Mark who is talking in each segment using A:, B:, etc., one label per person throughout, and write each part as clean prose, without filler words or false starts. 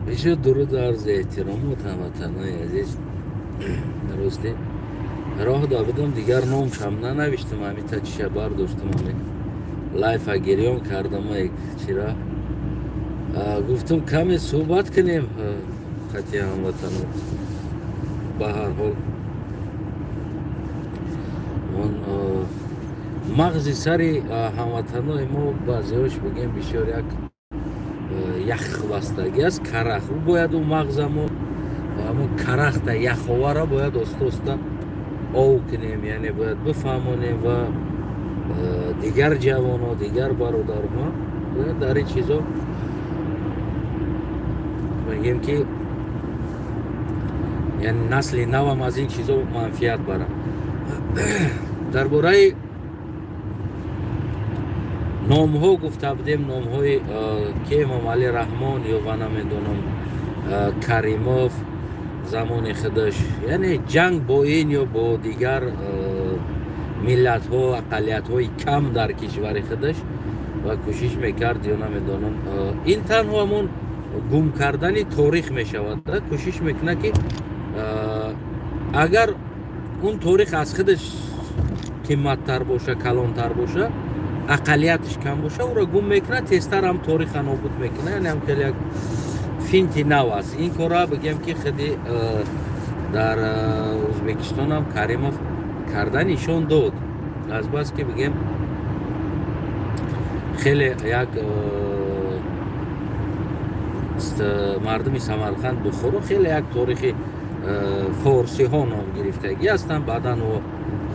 A: Бисёр дуруд, арзи эҳтиромот, ҳамватанои азиз. Рости, роҳ да будам, дигар номшам нанавиштам, ҳамита чиша бардоштам, ҳами лайфа гирён кардам, чира гуфтам, каме суҳбат кунем қати ҳамватано. Ба ҳар ҳол, он мағзи сари ҳамватанои мо, баъзеҳош, бигем, бисёр як яхбастагӣ аст, карах. Ӯ бояд ӯ мағзамо, ҳамон карахта, яховара бояд оста оста ов кунем, яъне бояд бифаҳмонем ва дигар ҷавоно, дигар бародарҳо бояд дар ин чизо, мегем ки, яъне насли навам аз ин чизо манфиат барад. Дар бораи номҳо гуфта будем, номҳои ки Эмомалӣ Раҳмон ё ва намедонам, Каримов замони худаш, яъне ҷанг бо ин ё бо дигар миллатҳо, ақаллиятҳои кам дар кишвари худаш ва кӯшиш мекард ё намедонам, ин танҳо ҳамон гум кардани торих мешавад. Кӯшиш мекунад, ки агар он торих аз худаш қимматтар боша, калонтар боша, ақаллияташ кам боша, ӯро гум мекунад, тезтар ҳам ториха нобуд мекунад. Яъне ҳам хеле як финти нав аст ин кора. Бигем ки худи дар Ӯзбекистонам Каримов карда нишон дод, азбас ки, бигем, хеле як мардуми Самарқанд, Бухоро хеле як торихи форсиҳо ном гирифтагӣ ҳастанд, баъдан ӯ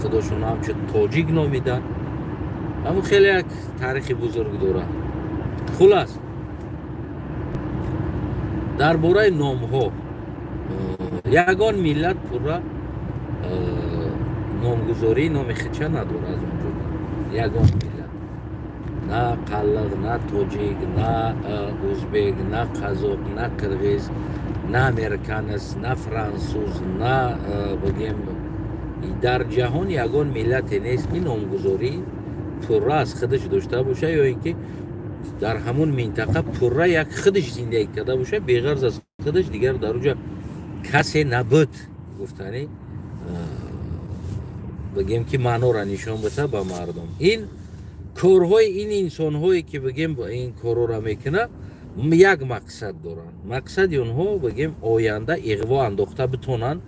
A: худошон ҳамчун тоҷик номиданд, аммо хеле як таърихи бузург дорад. Хулас, дар бораи номҳо, ягон миллат пурра номгузории номи хича надорад. Аз он ҷо ягон миллат, на қаллиқ, на тоҷик, на узбек, на қазоқ, на қирғиз, на американец, на франсуз, на, бигем, дар ҷаҳон ягон миллате нест, ки номгузорӣ пурра аз худаш дошта боша ё ин ки дар ҳамон минтақа пурра як худаш зиндагӣ карда боша, беғарз аз худаш дигар дар уҷа касе набуд гуфтанӣ, бигем, ки маънора нишон бита ба мардум. Ин корҳои ин инсонҳое ки, бигем, ин корҳоро мекунад, як мақсад доранд. Мақсади онҳо, бигем, оянда иғво андохта битонанд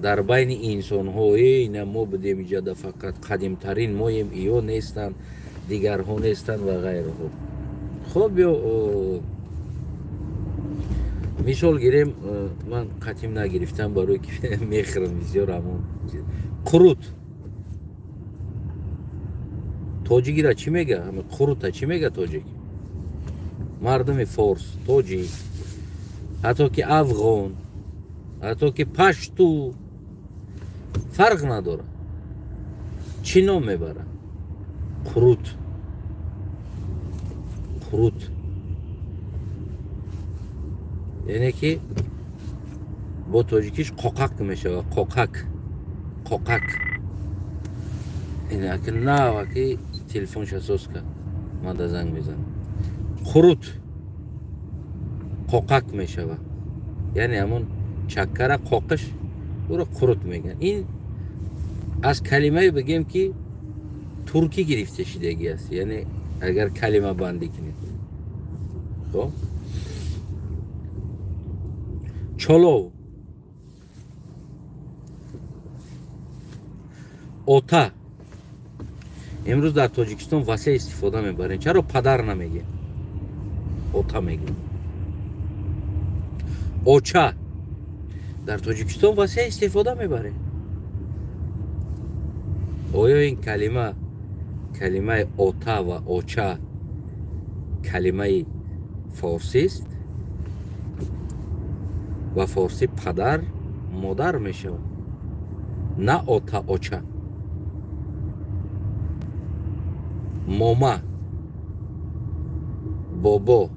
A: дар байни инсонҳо: ина мо будем иҷода, фақат қадимтарин моем, иё нестанд, дигарҳо нестанд ва ғайраҳо. Хоб, ё мисол гирем, ман қатим нагирифтам, барои ки мехӯрам бисёр. Ҳамон қурут тоҷикира чӣ мега? Қурута чӣ мега тоҷик? Мардуми форс, тоҷик, ҳатто ки афғон, ҳатто ки пашту, фарқ надорад, чӣ ном мебарад? Қурут. Қурут яъне ки бо тоҷикиш қоқак мешавад. Қоқак, қоқак. Инаки наваки телефонша соз кард, мада занг мезанам. Қурут қоқак мешавад, яъне ҳамон чаккара қоқиш, ӯро қурут мегӯянд. Ин аз калимае, бигем, ки туркӣ гирифта шидагӣ аст, яъне агар калимабандӣ кунем. Хоб, чолов, ота имрӯз дар Тоҷикистон васеъ истифода мебарем. Чаро падар намегем, ота мегем? Оча дар Тоҷикистон васеъ истифода мебарем. Оё ин калима, калимаи ота ва оча, калимаи форсист? Ва форсӣ падар, модар мешавад, на ота, оча. Мома, бобо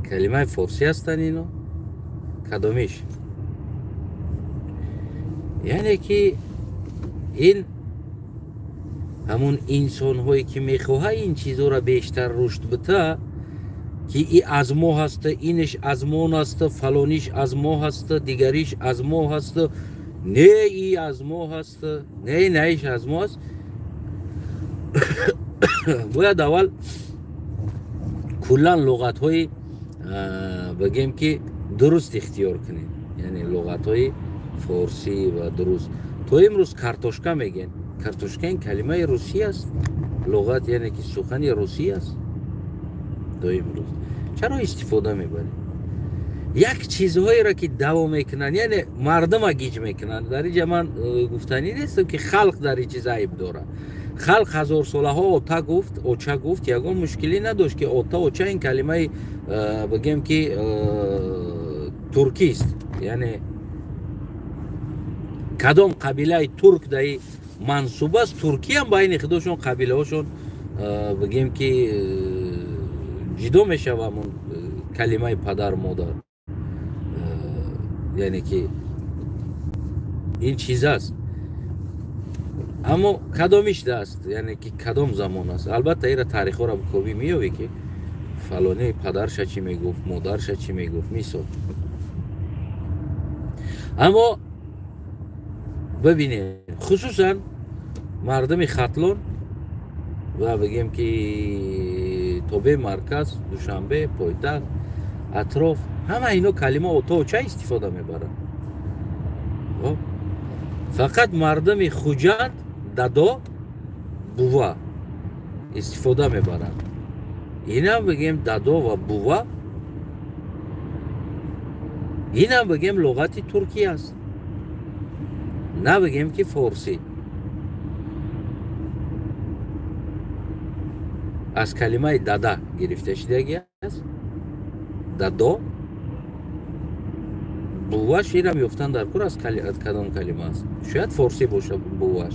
A: калимаи форсӣ ҳастанд ино? Кадомиш? Яъне ки ин ҳамон инсонҳое ки мехоҳад ин чизҳоро бештар рушд бита. Ки и аз мо ҳаст, иниш аз мо аст, фалониш аз мо ҳаст, дигариш аз мо ҳаст, не и аз мо ҳаст, не наиш аз мо аст. Бояд аввал куллан луғатҳои бигем ки дуруст ихтиёр кунем, яъне луғатҳои форсӣ ва дуруст. То имрӯз картошка мегӯем. Картошка ин калимаи русӣ аст, луғат яъне ки сухани русӣ аст. То имрӯз чаро истифода мебарем? Як чизҳоеро ки даво мекунанд, яъне мардума гиҷ мекунанд. Дар инҷа ман гуфтанӣ нестам ки халқ дар ин чиз айб дорад. Халқ ҳазорсолаҳо ота гуфт, оча гуфт, ягон мушкилӣ надошт ки ота, оча ин калимаи бигем ки туркист, яъне кадом қабилаи турк даи мансуб аст, туркиям байни худошон қабилаҳошон бигем ки ҷидо мешава ҳамон калимаи падар модар, яъне ки ин чиз аст. Аммо кадомиш даст, яъне ки кадом замон аст. Албатта ира таърихҳоро бикобӣ меёбӣ ки фалони падарша чӣ мегуфт, модарша чӣ мегуфт, мисол. Аммо бибинед, хусусан мардуми Хатлон ва бигем ки тобеи марказ, Душанбе, пойтахт, атроф, ҳама ино калима ото оча истифода мебаранд. Фақат мардуми Хуҷанд дадо, бува истифода мебаранд. Инам бигем дадо ва бува, инам бигем луғати туркӣ аст, на бигем ки форсӣ. Аз калимаи дада гирифта шудагӣ аст. Дадо, буваш инам ёфтан дар кор аз кадом калима аст. Шояд форсӣ бошад буваш.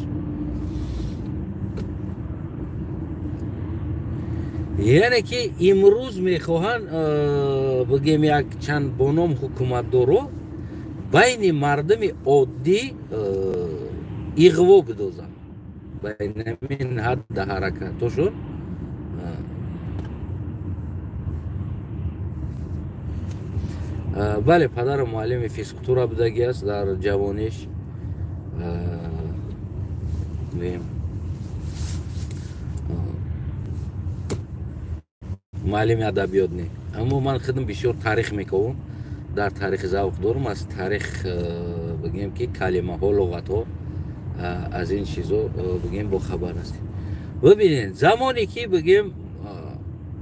A: Яъне ки имрӯз мехоҳанд бигем як чанд бо ном ҳукуматдоро байни мардуми оддӣ иғво бидозанд. Байни ҳамин ҳадда ҳаракатошон бале, падарам муаллими физкультура будагӣ аст дар ҷавониш. Муаллими адабиёт не, аммо ман худам бисёр таърих мековам, дар таърих завқ дорам. Аз таърих бигем ки калимаҳо, луғатҳо, аз ин чизо бигем бохабар ҳастем. Бибинед, замоне ки бигем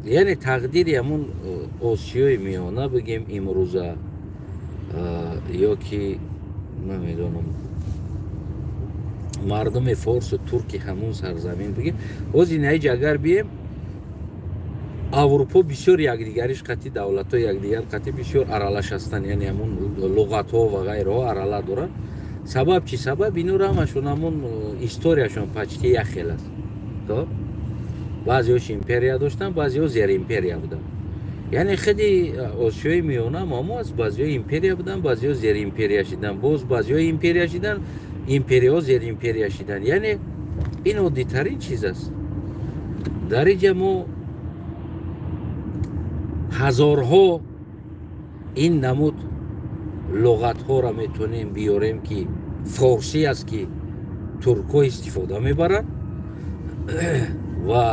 A: яъне тақдири ҳамун Осиёи Миёна бигем имрӯза ё ки намедонам мардуми форсу турки ҳамун сарзамин бигем, боз инаиҷ агар бием Аврупо бисёр якдигариш қатъи давлатҳо якдигар қатъи бисёр аралаш ҳастанд, яъне ҳамун луғатҳо ва ғайраҳо арала доранд. Сабаб чӣ? Сабаб инора ҳамашон ҳамун историяшон почти як хел аст. То баъзеҳош империя доштанд, баъзеҳо зеримперия буданд. Яъне худи Осиёи Миёна мамо аст, баъзеҳо империя буданд, баъзеҳо зеримперия шиданд, боз баъзеҳо империя шиданд, империяҳо зеримперия шиданд. Яъне ин оддитарин чиз аст. Дар инҷа мо ҳазорҳо ин намуд луғатҳоро метавонем биёрем ки форсӣ аст, ки туркҳо истифода мебаранд, ва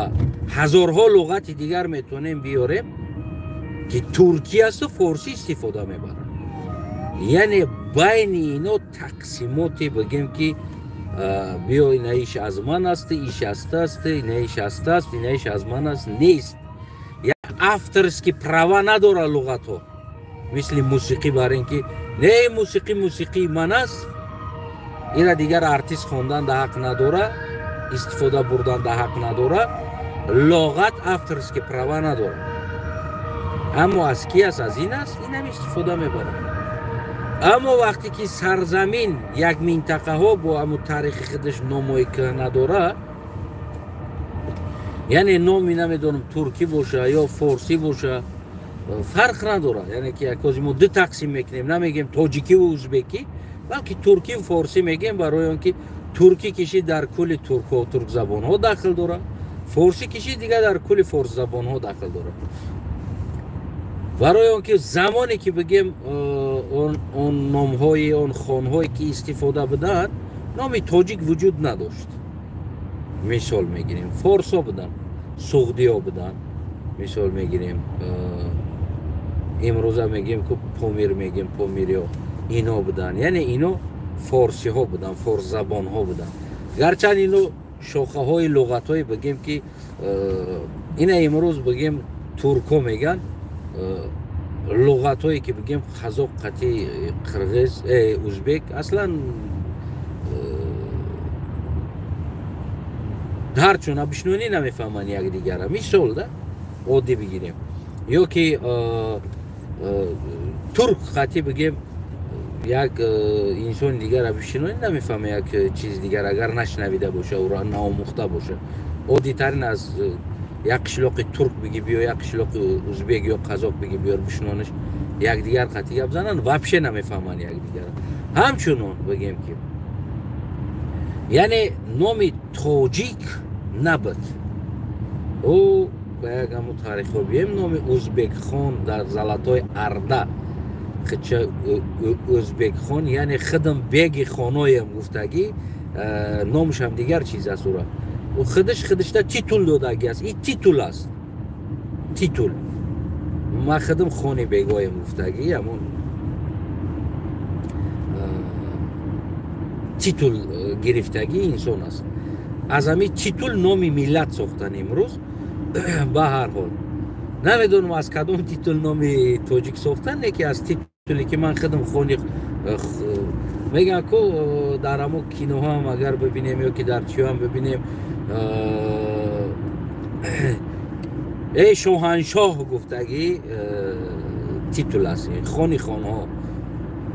A: ҳазорҳо луғати дигар метавонем биёрем ки туркӣ асту форсӣ истифода мебаранд. Яъне байни ино тақсимоте бигем ки биё инаиш аз ман аст, иш аст, инаиш аст, инаиш аз ман аст, нест. Авторский права надора луғатҳо, мисли мусиқӣ, бар ин ки не, мусиқӣ мусиқии ман аст, ира дигар артист хондан да ҳақ надора, истифода бурдан да ҳақ надора. Луғат авторский права надора, аммо аз ки аст, аз ин аст, инам истифода мебарад. Аммо вақте ки сарзамин як минтақаҳо бо ҳамун таърихи худаш номое ки надора, яъне номи намедонам туркӣ боша ё форсӣ боша, фарқ надорад. Яъне ки якози мо ду тақсим мекунем, намегем тоҷикиву узбекӣ, балки туркиву форсӣ мегем, барои он ки туркӣ киши дар кулли туркҳо, туркзабонҳо дахл дорад, форсӣ киши дигар дар кулли форсзабонҳо дахл дорад. Барои он ки замоне ки бигем он номҳои он хонҳое ки истифода буданд, номи тоҷик вуҷуд надошт. Мисол мегирем, форсо буданд, суғдиё буданд, мисол мегирем, имрӯза мегӯем ки помир мегӯем, помириё ино буданд, яъне ино форсиҳо буданд, форсзабонҳо буданд. Гарчанд ино шохаҳои луғатҳое бигем ки ина имрӯз бигем турко мегӯянд, луғатҳое ки бигем қазоқ қати қирғиз, узбек аслан ҳарчун абишнонӣ намефаҳманд якдигара. Мисол да оддӣ бигирем, ё ки турк қати бигем як инсони дигар абишинонӣ намефаҳма як чиз дигар, агар нашнавида боша, ӯро наомӯхта боша. Оддитарин аз як қишлоқи турк биги биё, як қишлоқи узбек ё қазоқ биги биёр, бишинониш якдигар қати гап зананд, вообще намефаҳманд якдигара. Ҳамчунон бигем ки яъне номи тоҷик набуд. Ӯ ба як ҳамун таърихҳо бием, номи Узбекхон дар Золотой Орда, хича Узбекхон, яъне хидм беги хоноем гуфтагӣ, номушам дигар чиз аст. Ура ӯ хидиш хидишта титул додагӣ аст. Ин титул аст, титул. Ман хидм хони бегоем гуфтагӣ, ҳамун титул гирифтагӣ инсон аст. Аз ҳамин титул номи миллат сохтан имрӯз. Ба ҳар ҳол намедонам аз кадом титул номи тоҷик сохтан, не ки аз титуле ки ман худам хони мегӯям ку дар ҳамон киноҳоам агар бибинем ё ки дар чиҳоам бибинем, эй шоҳаншоҳ гуфтагӣ титул аст, хони хонҳо.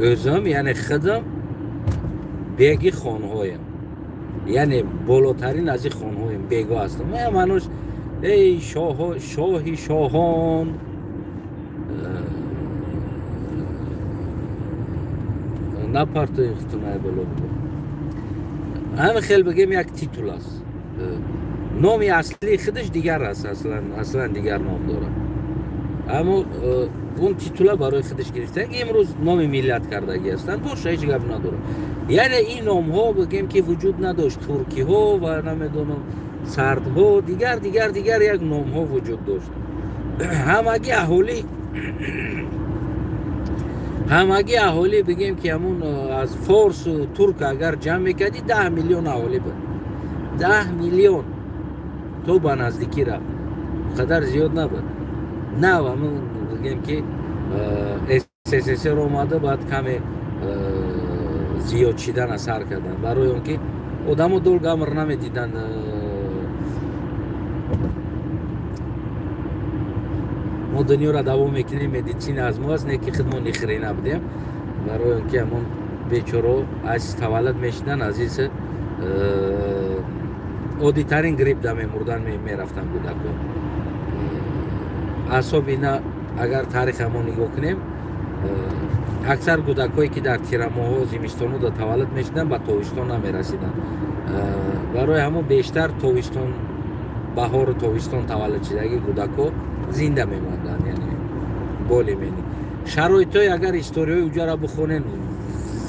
A: Ӯзам яъне худам беги хонҳоем, яъне болотарин аз ин хонҳоем, бего ҳастам. Маънош эй шоҳи шоҳон, напартои хутунай боло бигӯ. Ҳамин хел бигем як титул аст. Номи аслии худаш дигар аст, аслан дигар ном дорад, аммо он титула барои худаш гирифта, имрӯз номи миллат кардагӣ ҳастанд. Боша, ҳеҷ гап надорад. Яъне ин номҳо бигем ки вуҷуд надошт, туркиҳо ва намедонам сардҳо, дигар дигар дигар як номҳо вуҷуд дошт. Ҳамагӣ аҳолӣ бигем ки ҳамун аз форсу турк агар ҷамъ мекардӣ 10 миллион аҳолӣ буд, 10 миллион то ба наздикӣ рафт, қадар зиёд набуд. Нав ҳамун бигем ки СССР омада, баъд каме зиёд шидана сар карданд, барои он ки одамо долго амр намедиданд. Мо дунёро давом мекунем, медицина аз мо аст, не ки худ мо нихрена будем, барои он ки ҳамон бечоро аз таваллуд мешиданд, азиз оддитарин грипп да мемурдан, мерафтанд кӯдакҳо. Асоби ина агар таърихамо нигоҳ кунем, аксар кӯдакҳое ки дар тирамоҳо зимистонҳо да таваллуд мешиданд, ба тобистон намерасиданд. Барои ҳамон бештар тобистон, баҳору тобистон таваллуд шидаги кӯдакҳо зинда мемонданд, яъне боли мени шароитҳои агар историҳои уҷара бихонен,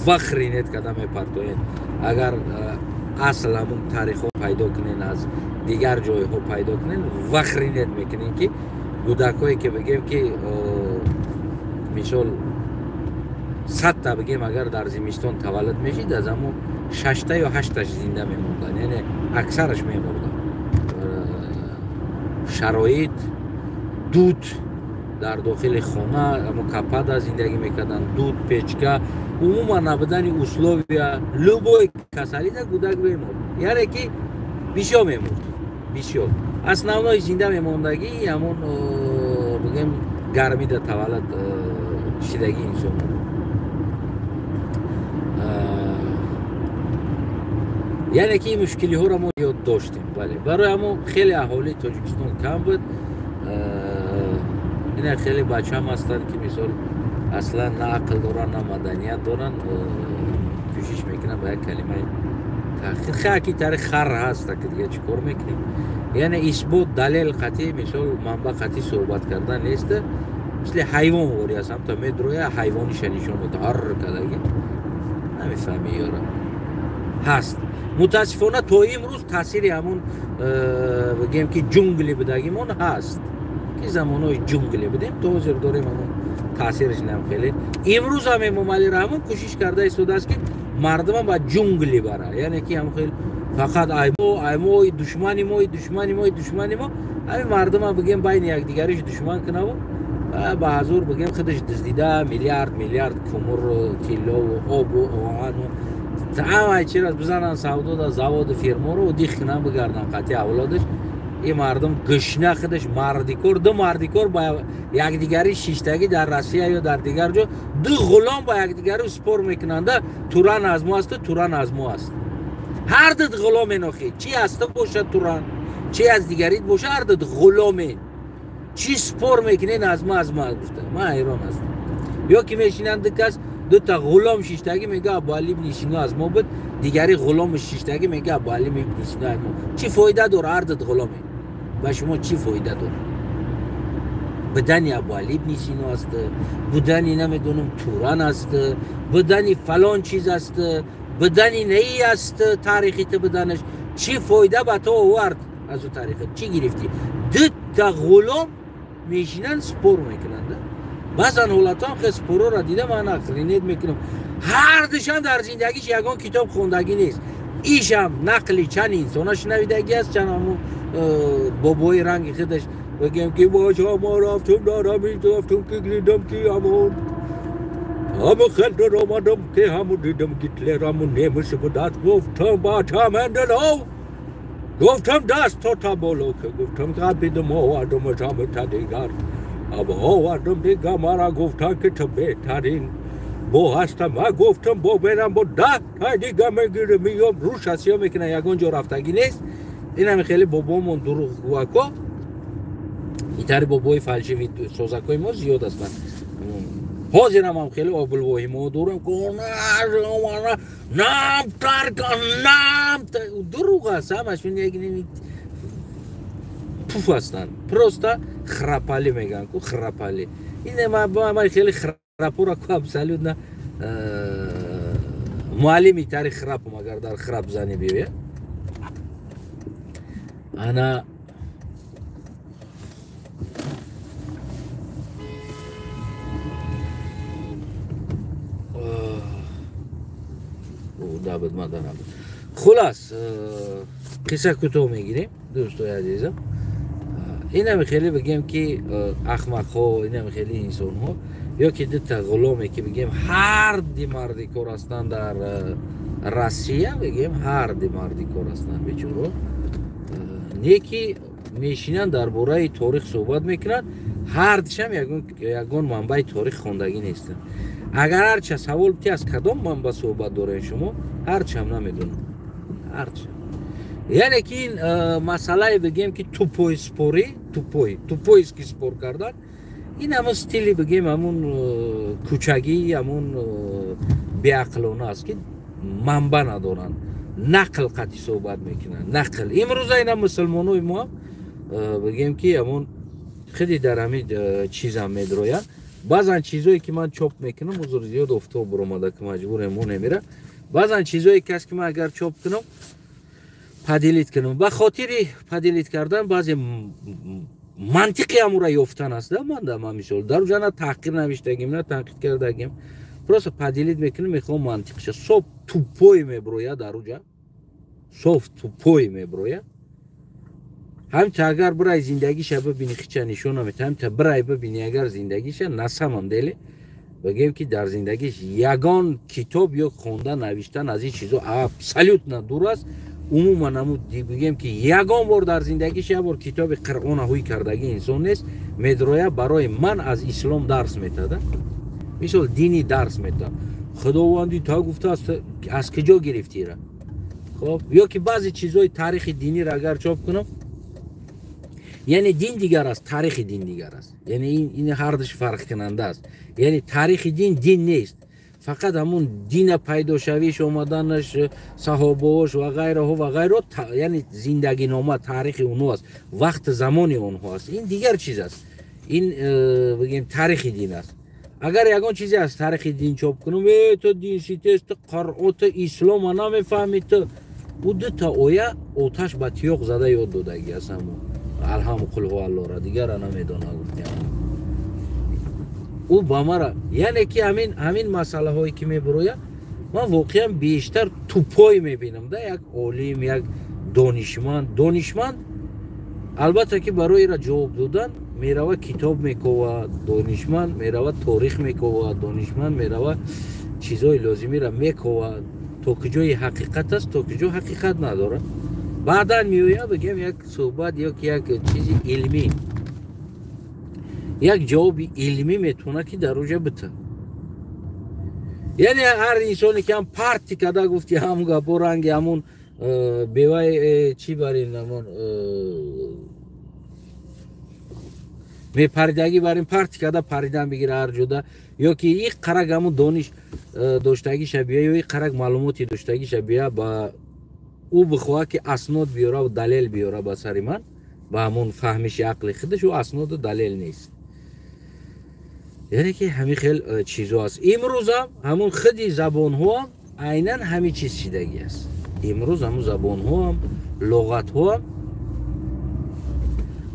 A: вахринет карда мепартоед. Агар асл ҳамун таърихҳо пайдо кунен, аз дигар ҷойҳо пайдо кунен, вахринет мекунен ки кӯдакҳое ки бигем ки мисол 100та бигем агар дар зимистон таваллуд мешид, аз ҳамон 6та ё 8таш зинда мемонданд, яъне аксараш мемурданд. Шароит дуд дар дохили хона, ҳамон капада зиндагӣ мекарданд, дуд, печка, умуман набудани условия, любой касалида кӯдак мемурд, яъне ки бисёр мемурд, бисёр. Основной зинда мемондагӣ ҳамон бигем гармида таваллуд шидагии инсон. Яъне ки ин мушкилиҳоро мо ёд доштем, бале. Барои ҳамон хеле аҳолии Тоҷикистон кам буд. Ина хеле бачаам ҳастанд ки мисол аслан на ақл доранд, на маданият доранд, кӯшиш мекунанд ба як калимаи таҳқир. Хаки тари хар ҳаста ки дига чӣ кор мекунем? Яъне исбот, далел қатъи, мисол манба қатъи суҳбат кардан нест. Мисли ҳайвон ворӣ аст, ҳамто медроя ҳайвониша нишон меда ҳар кадаги намефаҳми ёра ҳаст. Мутаассифона то имрӯз таъсири ҳамун бигем ки ҷунгли будагимон ҳаст, ки замонҳои ҷунгли будем, то ҳозир дорем ҳамун таъсираш нам хеле. Имрӯз ҳам Эмомалӣ Раҳмон кӯшиш карда истодааст, ки мардумам ба ҷунгли бара, яъне ки ҳам хел фақат аймои душмани мои душмани мои душмани мо, ҳамин мардумам бигем байни якдигариш душман кунаву ба ҳазур бигем худаш дуздида миллиард миллиард кумуру тиллову обу оҳану ҳамаи чиро бизананд савдода заводу фирморо дих кунанд бигардан қатъи авлодаш. Ин мардум гушна худаш мардикор, ду мардикор ба якдигари шиштагӣ дар Россия ё дар дигар ҷо ду ғулом ба якдигари спор мекунанда, Туран аз мо асту Туран аз мо аст. Ҳар ду ғуломен охи, чи аз ту бошад Туран, чи аз дигарит бошад, ҳар ду ғуломен. Чӣ спор мекунен аз мо аз мо гуфта? Ман ҳайрон ҳастам. Ё ки мешинанд ду кас, дута ғулом шиштагӣ мега Абуалӣ ибни Сино аз мо буд, дигари ғуломи шиштагӣ мега Абуалӣ ибни Сино аз мо. Чӣ фоида дора ҳар ду ғуломе? Ба шумо чӣ фоида дорад? Будани Абуалӣ ибни Сино аст, будани намедонам Туран аст, будани фалон чиз аст, будани неи аст, таърихи ту буданаш чӣ фоида ба ту овард аз ӯ таърихи? Чӣ гирифтӣ? Дута ғулом мешинанд спор мекунанд. Баъзан ҳолатҳоам хел спорҳоро дида ман охренеть мекунам. Ҳар душан дар зиндагиш ягон китоб хондагӣ нест. Ишам нақли чанд инсона шунавидагӣ аст, чанд ҳамун бобои ранги худаш бигем ки бошо мо рафтум дарамирафтум ки дидам ки ҳамон ҳамон хел даромадам ки ҳамон дидам Гитлер ҳамон немис будааст, гуфтам бачаменделов, гуфтам даст то та боло ки гуфтам қабидам овардамаш ҳамата дигар аб овардам дига мара гуфтан ки ту беҳтарин бо ҳастам, ма гуфтам бо берам бо 10 та дига мегирам миём рӯш асиё мекунам, ягон ҷо рафтагӣ нест. Инами хеле бобоомон дурӯғгӯако, итари бобои фалшиви созакҳои мо зиёд ҳастанд. Ҳозирам ҳам хеле обулвоҳимо дорам, нам тарка нам дурӯғ аст, ҳамаш пуф ҳастанд, просто храпалӣ мегӯянд ку храпалӣ. Ин ман хеле храпора ку абсолютно муаллими тари храпам, агар дар храп зани биёяд. Ана дабуд мада набуд. Хулас қисса кӯтоҳ мегирем дӯстои азизам. Инами хеле бигем ки ахмақҳо, инами хеле инсонҳо ё ки дута ғуломе ки бигем ҳар ди мардикор ҳастанд дар Россия, бигем ҳар ди мардикор ҳастанд бечоро, не ки мешинанд дар бораи торих суҳбат мекунанд, ҳар дишам ягон манбаи торих хондагӣ нестанд. Агар ҳарча савол бити аз кадом манба суҳбат дорем шумо, ҳарчам намедонам, ҳарча. Яъне ки ин масъалае бигем ки тупой спорӣ, тупой, тупойски спор кардан, ин ҳамон стили бигем ҳамун кӯчагӣ, ҳамун беақлона аст ки манба надоранд, нақл қатъи суҳбат мекунанд, нақл. Имрӯза ина мусулмонои мо ҳам бигем ки ҳамун хеле дар ҳамин чизам медроянд. Баъзан чизое ки ман чоп мекунам, узр зиёд офтоб буромада ки маҷбурем мо немира. Баъзан чизое ки аст ки ман агар чоп кунам, поделить кунам, ба хотири поделить кардан баъзе мантиқи ҳамура ёфтан аст. Ман да ман мисол дар уҷа на таҳқир навиштагим, на танқид кардагим, просто поделить мекунам, мехоҳам мантиқша. Соф тупой меброяд дар уҷа, соф тупой меброяд. Ҳамта агар бирай зиндагиша бибини, хича нишона мета, ҳамта бирай бибини агар зиндагиша насамам деле бигем ки дар зиндагиш ягон китоб ё хонда навиштан аз ин чизо абсолютно дур аст. Умуман ҳамун бигем ки ягон бор дар зиндагиш як бор китоби Қуръона ҳуй кардагӣ инсон нест, медроя барои ман аз ислом дарс метада, мисол дини дарс метад. Худованди та гуфтааст, аз куҷо гирифтира? Хоб, ё ки баъзе чизои таърихи диниро агар чоп кунам, яъне дин дигар аст, таърихи дин дигар аст, яъне ин ҳардуш фарқкунанда аст. Яъне таърихи дин дин нест, фақат ҳамун дина пайдошавиш, омаданаш, саҳобаош ва ғайраҳо ва ғайро, яъне зиндагинома, таърихи онҳо аст, вақти замони онҳо аст, ин дигар чиз аст. Ин бигем таърихи дин аст. Агар ягон чизе аз таърихи дин чоп кунам, ту динситез, ту қаръо, ту ислома намефаҳмӣ, ту ӯ дута оя оташ ба тиёқ зада ёд додагӣ аст. Ҳамо алҳаму қулҳу аллоҳра дигара намедона гуфтиам. Ӯ ба мара, яъне ки ҳамин масъалаҳое ки мебурояд, ман воқеан бештар тупой мебинам да, як олим, як донишманд. Донишманд албатта ки барои ира ҷавоб додан мерава китоб мековад, донишманд мерава торих мековад, донишманд мерава чизҳои лозимиро мековад, то куҷои ҳақиқат аст, то куҷо ҳақиқат надорад. Баъдан меояд бигем як суҳбат ё ки як чизи илмӣ, як ҷавоби илмӣ метавонад ки дар оҷа бита. Яъне ҳар инсоне ки ҳам парти када гуфти ҳам гапо ранги ҳамун бевай чӣ барин ҳамон мепаридагӣ барин парти када паридан бигира ҳар ҷода, ё ки и қарак ҳамун дониш доштагиша бия, ё и қарак маълумоти доштагиша бия, ба ӯ бихоҳад ки аснод биёра ва далел биёра ба сари ман, ба ҳамун фаҳмиши ақли худаш ӯ асноду далел нест. Яъне ки ҳамин хел чизо аст. Имрӯзам ҳамун худи забонҳоам айнан ҳамин чиз шидагӣ аст. Имрӯз ҳамун забонҳоам, луғатҳоам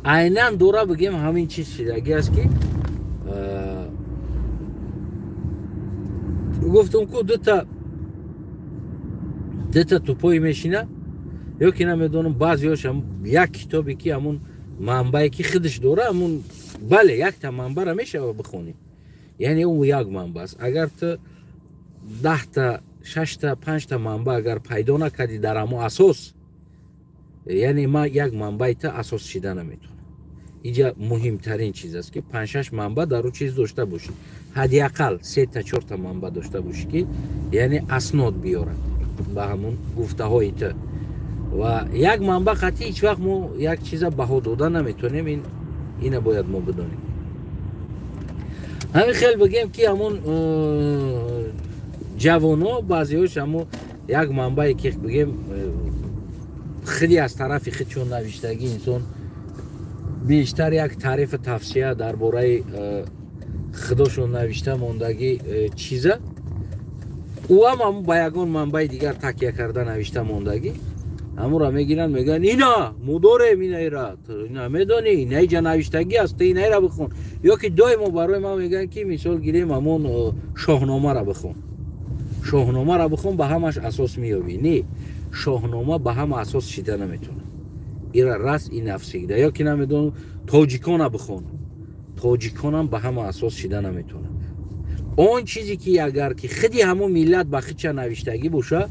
A: айнан дора бигем ҳамин чиз шидагӣ аст ки гуфтум ку дута тупои мешина, ё ки намедонам баъзеҳош як китобе ки ҳамун манбае ки худаш дора, ҳамун бале якта манбара мешава бихонӣ, яъне ӯ як манба аст. Агар ту 10та, 6та, 5та манба агар пайдо накардӣ дар ҳамон асос, яъне ма як манбаи ту асос шида наметавонам. Инҷа муҳимтарин чиз аст ки 5-6 манба дар ӯ чиз дошта бошӣ, ҳадди ақал 3та 4та манба дошта бошӣ ки яъне аснод биёрад ба ҳамун гуфтаҳои ту. Ва як манба қатъи ҳеҷ вақт мо як чиза баҳо дода наметавонем. Ина бояд мо бидонем. Ҳамин хел бигем ки ҳамун ҷавоно баъзеҳош ҳамун як манбае ки бигем худи аз тарафи худ чун навиштагӣ инсон бештар як таърифу тавсия дар бораи худошон навишта мондагӣ чиза, ӯ ҳам ҳамун ба ягон манбаи дигар такя карда навишта мондагӣ, ҳамонро мегиранд мегӯянд ина мо дорем инаира, ина медонӣ, ина иҷа навиштагӣ аст, ту инаира бихон. Ё ки доимо барои ман мегӯянд ки мисол гирем ҳамон шоҳномаро бихон, шоҳномаро бихон, ба ҳамаш асос меёбӣ. Не, шоҳнома ба ҳама асос шида наметавонад. Ира раст и нафсигида. Ё ки намедонам тоҷикона бихон, тоҷиконам ба ҳама асос шида наметавонад. Он чизе ки агар ки худи ҳамон миллат ба худша навиштагӣ боша,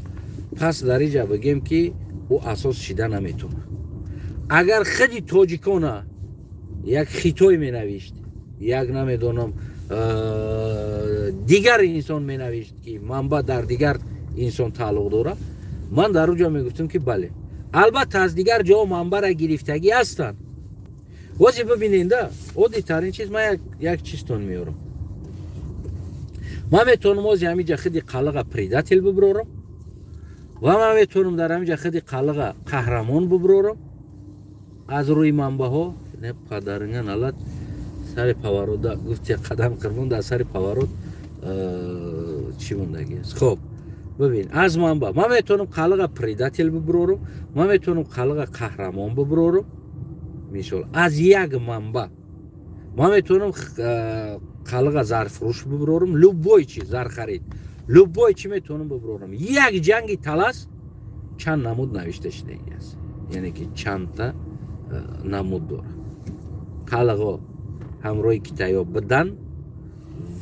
A: пас дар иҷа бигем ки ӯ асос шида наметавонад. Агар худи тоҷикона як хитой менавишт, як намедонам дигар инсон менавишт ки манба дар дигар инсон тааллуқ дорад, ман дар он ҷо мегуфтам ки бале, албатта аз дигар ҷо манбара гирифтагӣ ҳастанд. Ози бибиненда, оддитарин чиз ман як чизтон меорам. Ман метавонам ози ҳаминҷа худи қалиға предатель биброрам ва ман метавонам дар ҳаминҷа худи қалиға қаҳрамон биброрам аз рӯи манбаҳо. Не падаринга налат сари паварода гуфти қадам қирбон дар сари паварод чӣ мондагӣ аст. Хоб бибин, аз манба ман метавонам қалиға предатель биброрам, ман метавонам қалиға қаҳрамон биброрам. Мисол аз як манба ман метавонам қалиға зарфурӯш биброрам, любой чи зархарид, любой чи метавонам биброрам. Як ҷанги талас чанд намуд навишта шудагӣ аст, яъне ки чандта намуд дорад. Қалиғо ҳамроҳи китайҳо бидан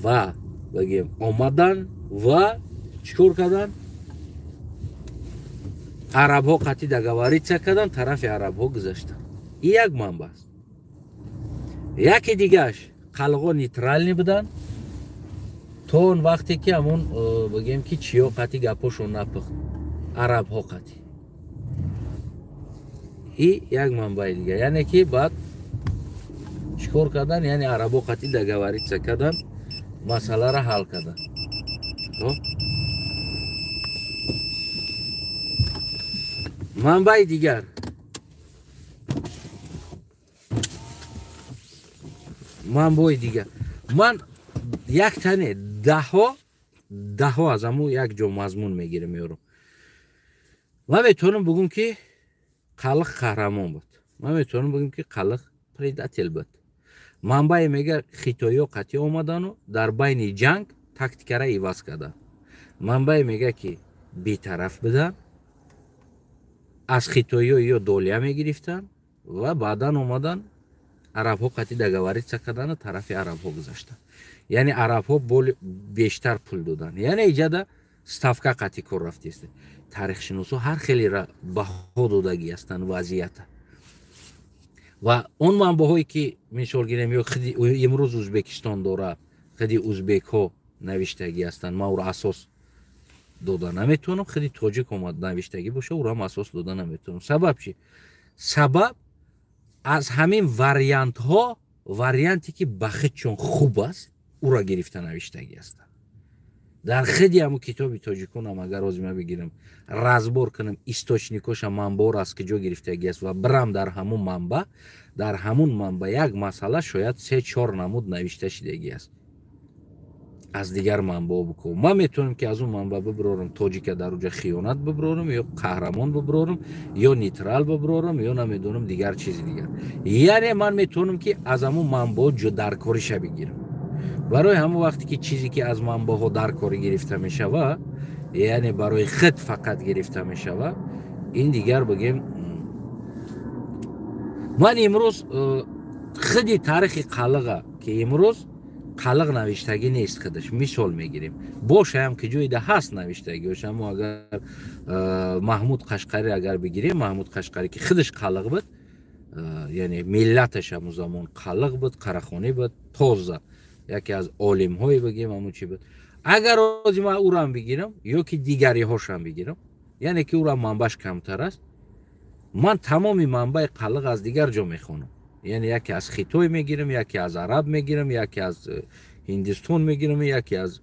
A: ва бигем омадан ва чӣ кор кардан? Арабҳо қатъи договориться кардан, тарафи арабҳо гузаштан. Ин як манба аст. Яке дигааш қалғо нейтрални будан то он вақте ки ҳамон бигем ки чиё қатъи гапошон напухт, арабҳо қатъи. И як манбаи дигар, яъне ки баъд чӣ кор кардан? Яъне арабҳо қатъи договориться кардан, масъаларо ҳал кардан. Манбаи дигар, Манбаи дигар ман як тане даҳҳо даҳҳо аз ҳамун як ҷо мазмун мегирам, меорам. Ман метавонам бигӯм, ки Қалиқ қаҳрамон буд, ман метавонам бигӯм, ки Қалиқ предатель буд. Манбае мега, хитоиҳо қатъӣ омадану дар байни ҷанг тактикара иваз карданд. Манбае мега, ки бетараф буданд, аз хитоиҳо ё долия мегирифтанд ва баъдан омадан, арабҳо қатъи договориться кардану тарафи арабҳо гузаштанд, яъне арабҳо бештар пул доданд. Яъне иҷада ставка қатъи кор рафтест. Таърихшиносо ҳар хеле баҳо додагӣ ҳастанд вазъията. Ва он манбаъҳое, ки мисол гирем, ё худи имрӯз Ӯзбекистон дора, худи узбекҳо навиштагӣ ҳастанд, ман ӯро асос дода наметавонам. Худи тоҷик омад навиштагӣ боша, ӯро ҳам асос дода наметавонам. Сабаб чи? Сабаб аз ҳамин вариантҳо варианте, ки ба худчон хуб аст, ӯро гирифта навиштагӣ ҳастанд. Дар худи ҳамун китоби тоҷиконам, агар ҳозир ман бигирам, разбор кунам источникоша, манбаъро аз куҷо гирифтагӣ аст, ва бирам дар ҳамун манбаъ, дар ҳамун манбаъ як масъала шояд се чор намуд навишта шидагӣ аст. Аз дигар манбаъо биков, ман метавонам, ки аз он манбаъ бибирорам, тоҷика дар уҷа хиёнат бибирорам, ё қаҳрамон бибирорам, ё нейтрал бибирорам, ё намедонам, дигар чизи дигар. Яъне ман метавонам, ки аз ҳамун манбаъо даркориша бигирам. Барои ҳамон вақте ки чизе, ки аз манбаъҳо даркорӣ гирифта мешавад, яъне барои худ фақат гирифта мешавад, ин дигар бигем. Ман имрӯз худи таърихи Қалиға, ки имрӯз Қалиқ навиштагӣ нест худаш, мисол мегирем, бошаям, ки ҷоида ҳаст навиштагиош. Аммо агар Маҳмуд Қашқарӣ агар бигирем, Маҳмуд Қашқарӣ, ки худаш қалиқ буд, яъне миллаташ ҳамун замон қалиқ буд, қарахонӣ буд, тоза яке аз олимҳое бигем, ҳамун чи буд. Агар ози ман ӯрам бигирам ё ки дигариҳошам бигирам, яъне ки ӯрам манбааш камтар аст, ман тамоми манбаи Қалиқ аз дигар ҷо мехонам. Яъне яке аз Хитой мегирам, яке аз араб мегирам, яке аз Ҳиндистон мегирам, яке аз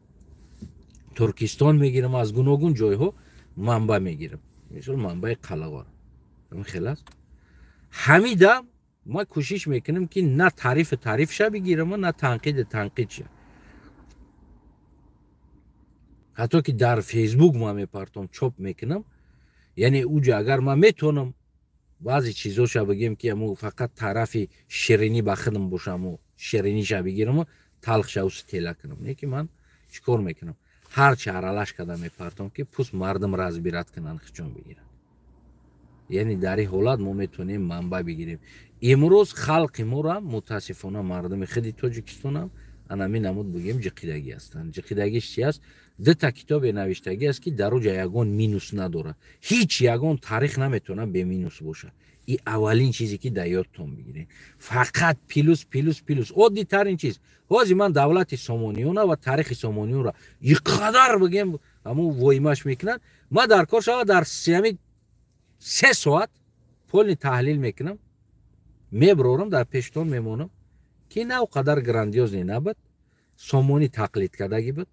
A: Туркистон мегирам, аз гуногун ҷойҳо манбаъ мегирам. Мисол, манбаи қалиғоро ҳамин хел аст. Ҳамида ма кӯшиш мекунем, ки на таърифи таърифша бигирам, на танқиди танқидша. Ҳатто ки дар Фейсбук ма мепартом, чоп мекунам, яъне уҷа агар ман метавонам баъзе чизоша бигем, ки аму фақат тарафи ширинӣ ба худам бошаму шириниша бигираму талхша тела кунам, не ки ман чӣ кор мекунам? Ҳарчи аралаш карда мепартом, ки пусть мардум разбирать кунанд, хичон бигиранд. Яъне дар ин ҳолат мо метавонем манбаъ бигирем. Имрӯз халқи моро, мутаассифона, мардуми худи Тоҷикистонам анами намуд бигем ҷиқидагӣ ҳастанд. Ҷиқидагиш чи аст? Дута китобе навиштагӣ аст, ки дар уҷа ягон минус надорад. Ҳеҷ ягон таърих наметавонад беминус бошад. И аввалин чизе, ки дар ёдтон бигиред, фақат плюс, плюс, плюс. Оддитарин чиз, ҳозир ман давлати Сомониёна ва таърихи Сомониёнро и қадар бигем, ҳамун воимаш мекунанд, ман дар кор шава, дар ҳами 3 соат полный таҳлил мекунам, меброрам, дар пештон мемонам, ки на қадар грандиозный набуд, Сомонӣ тақлид кардагӣ буд.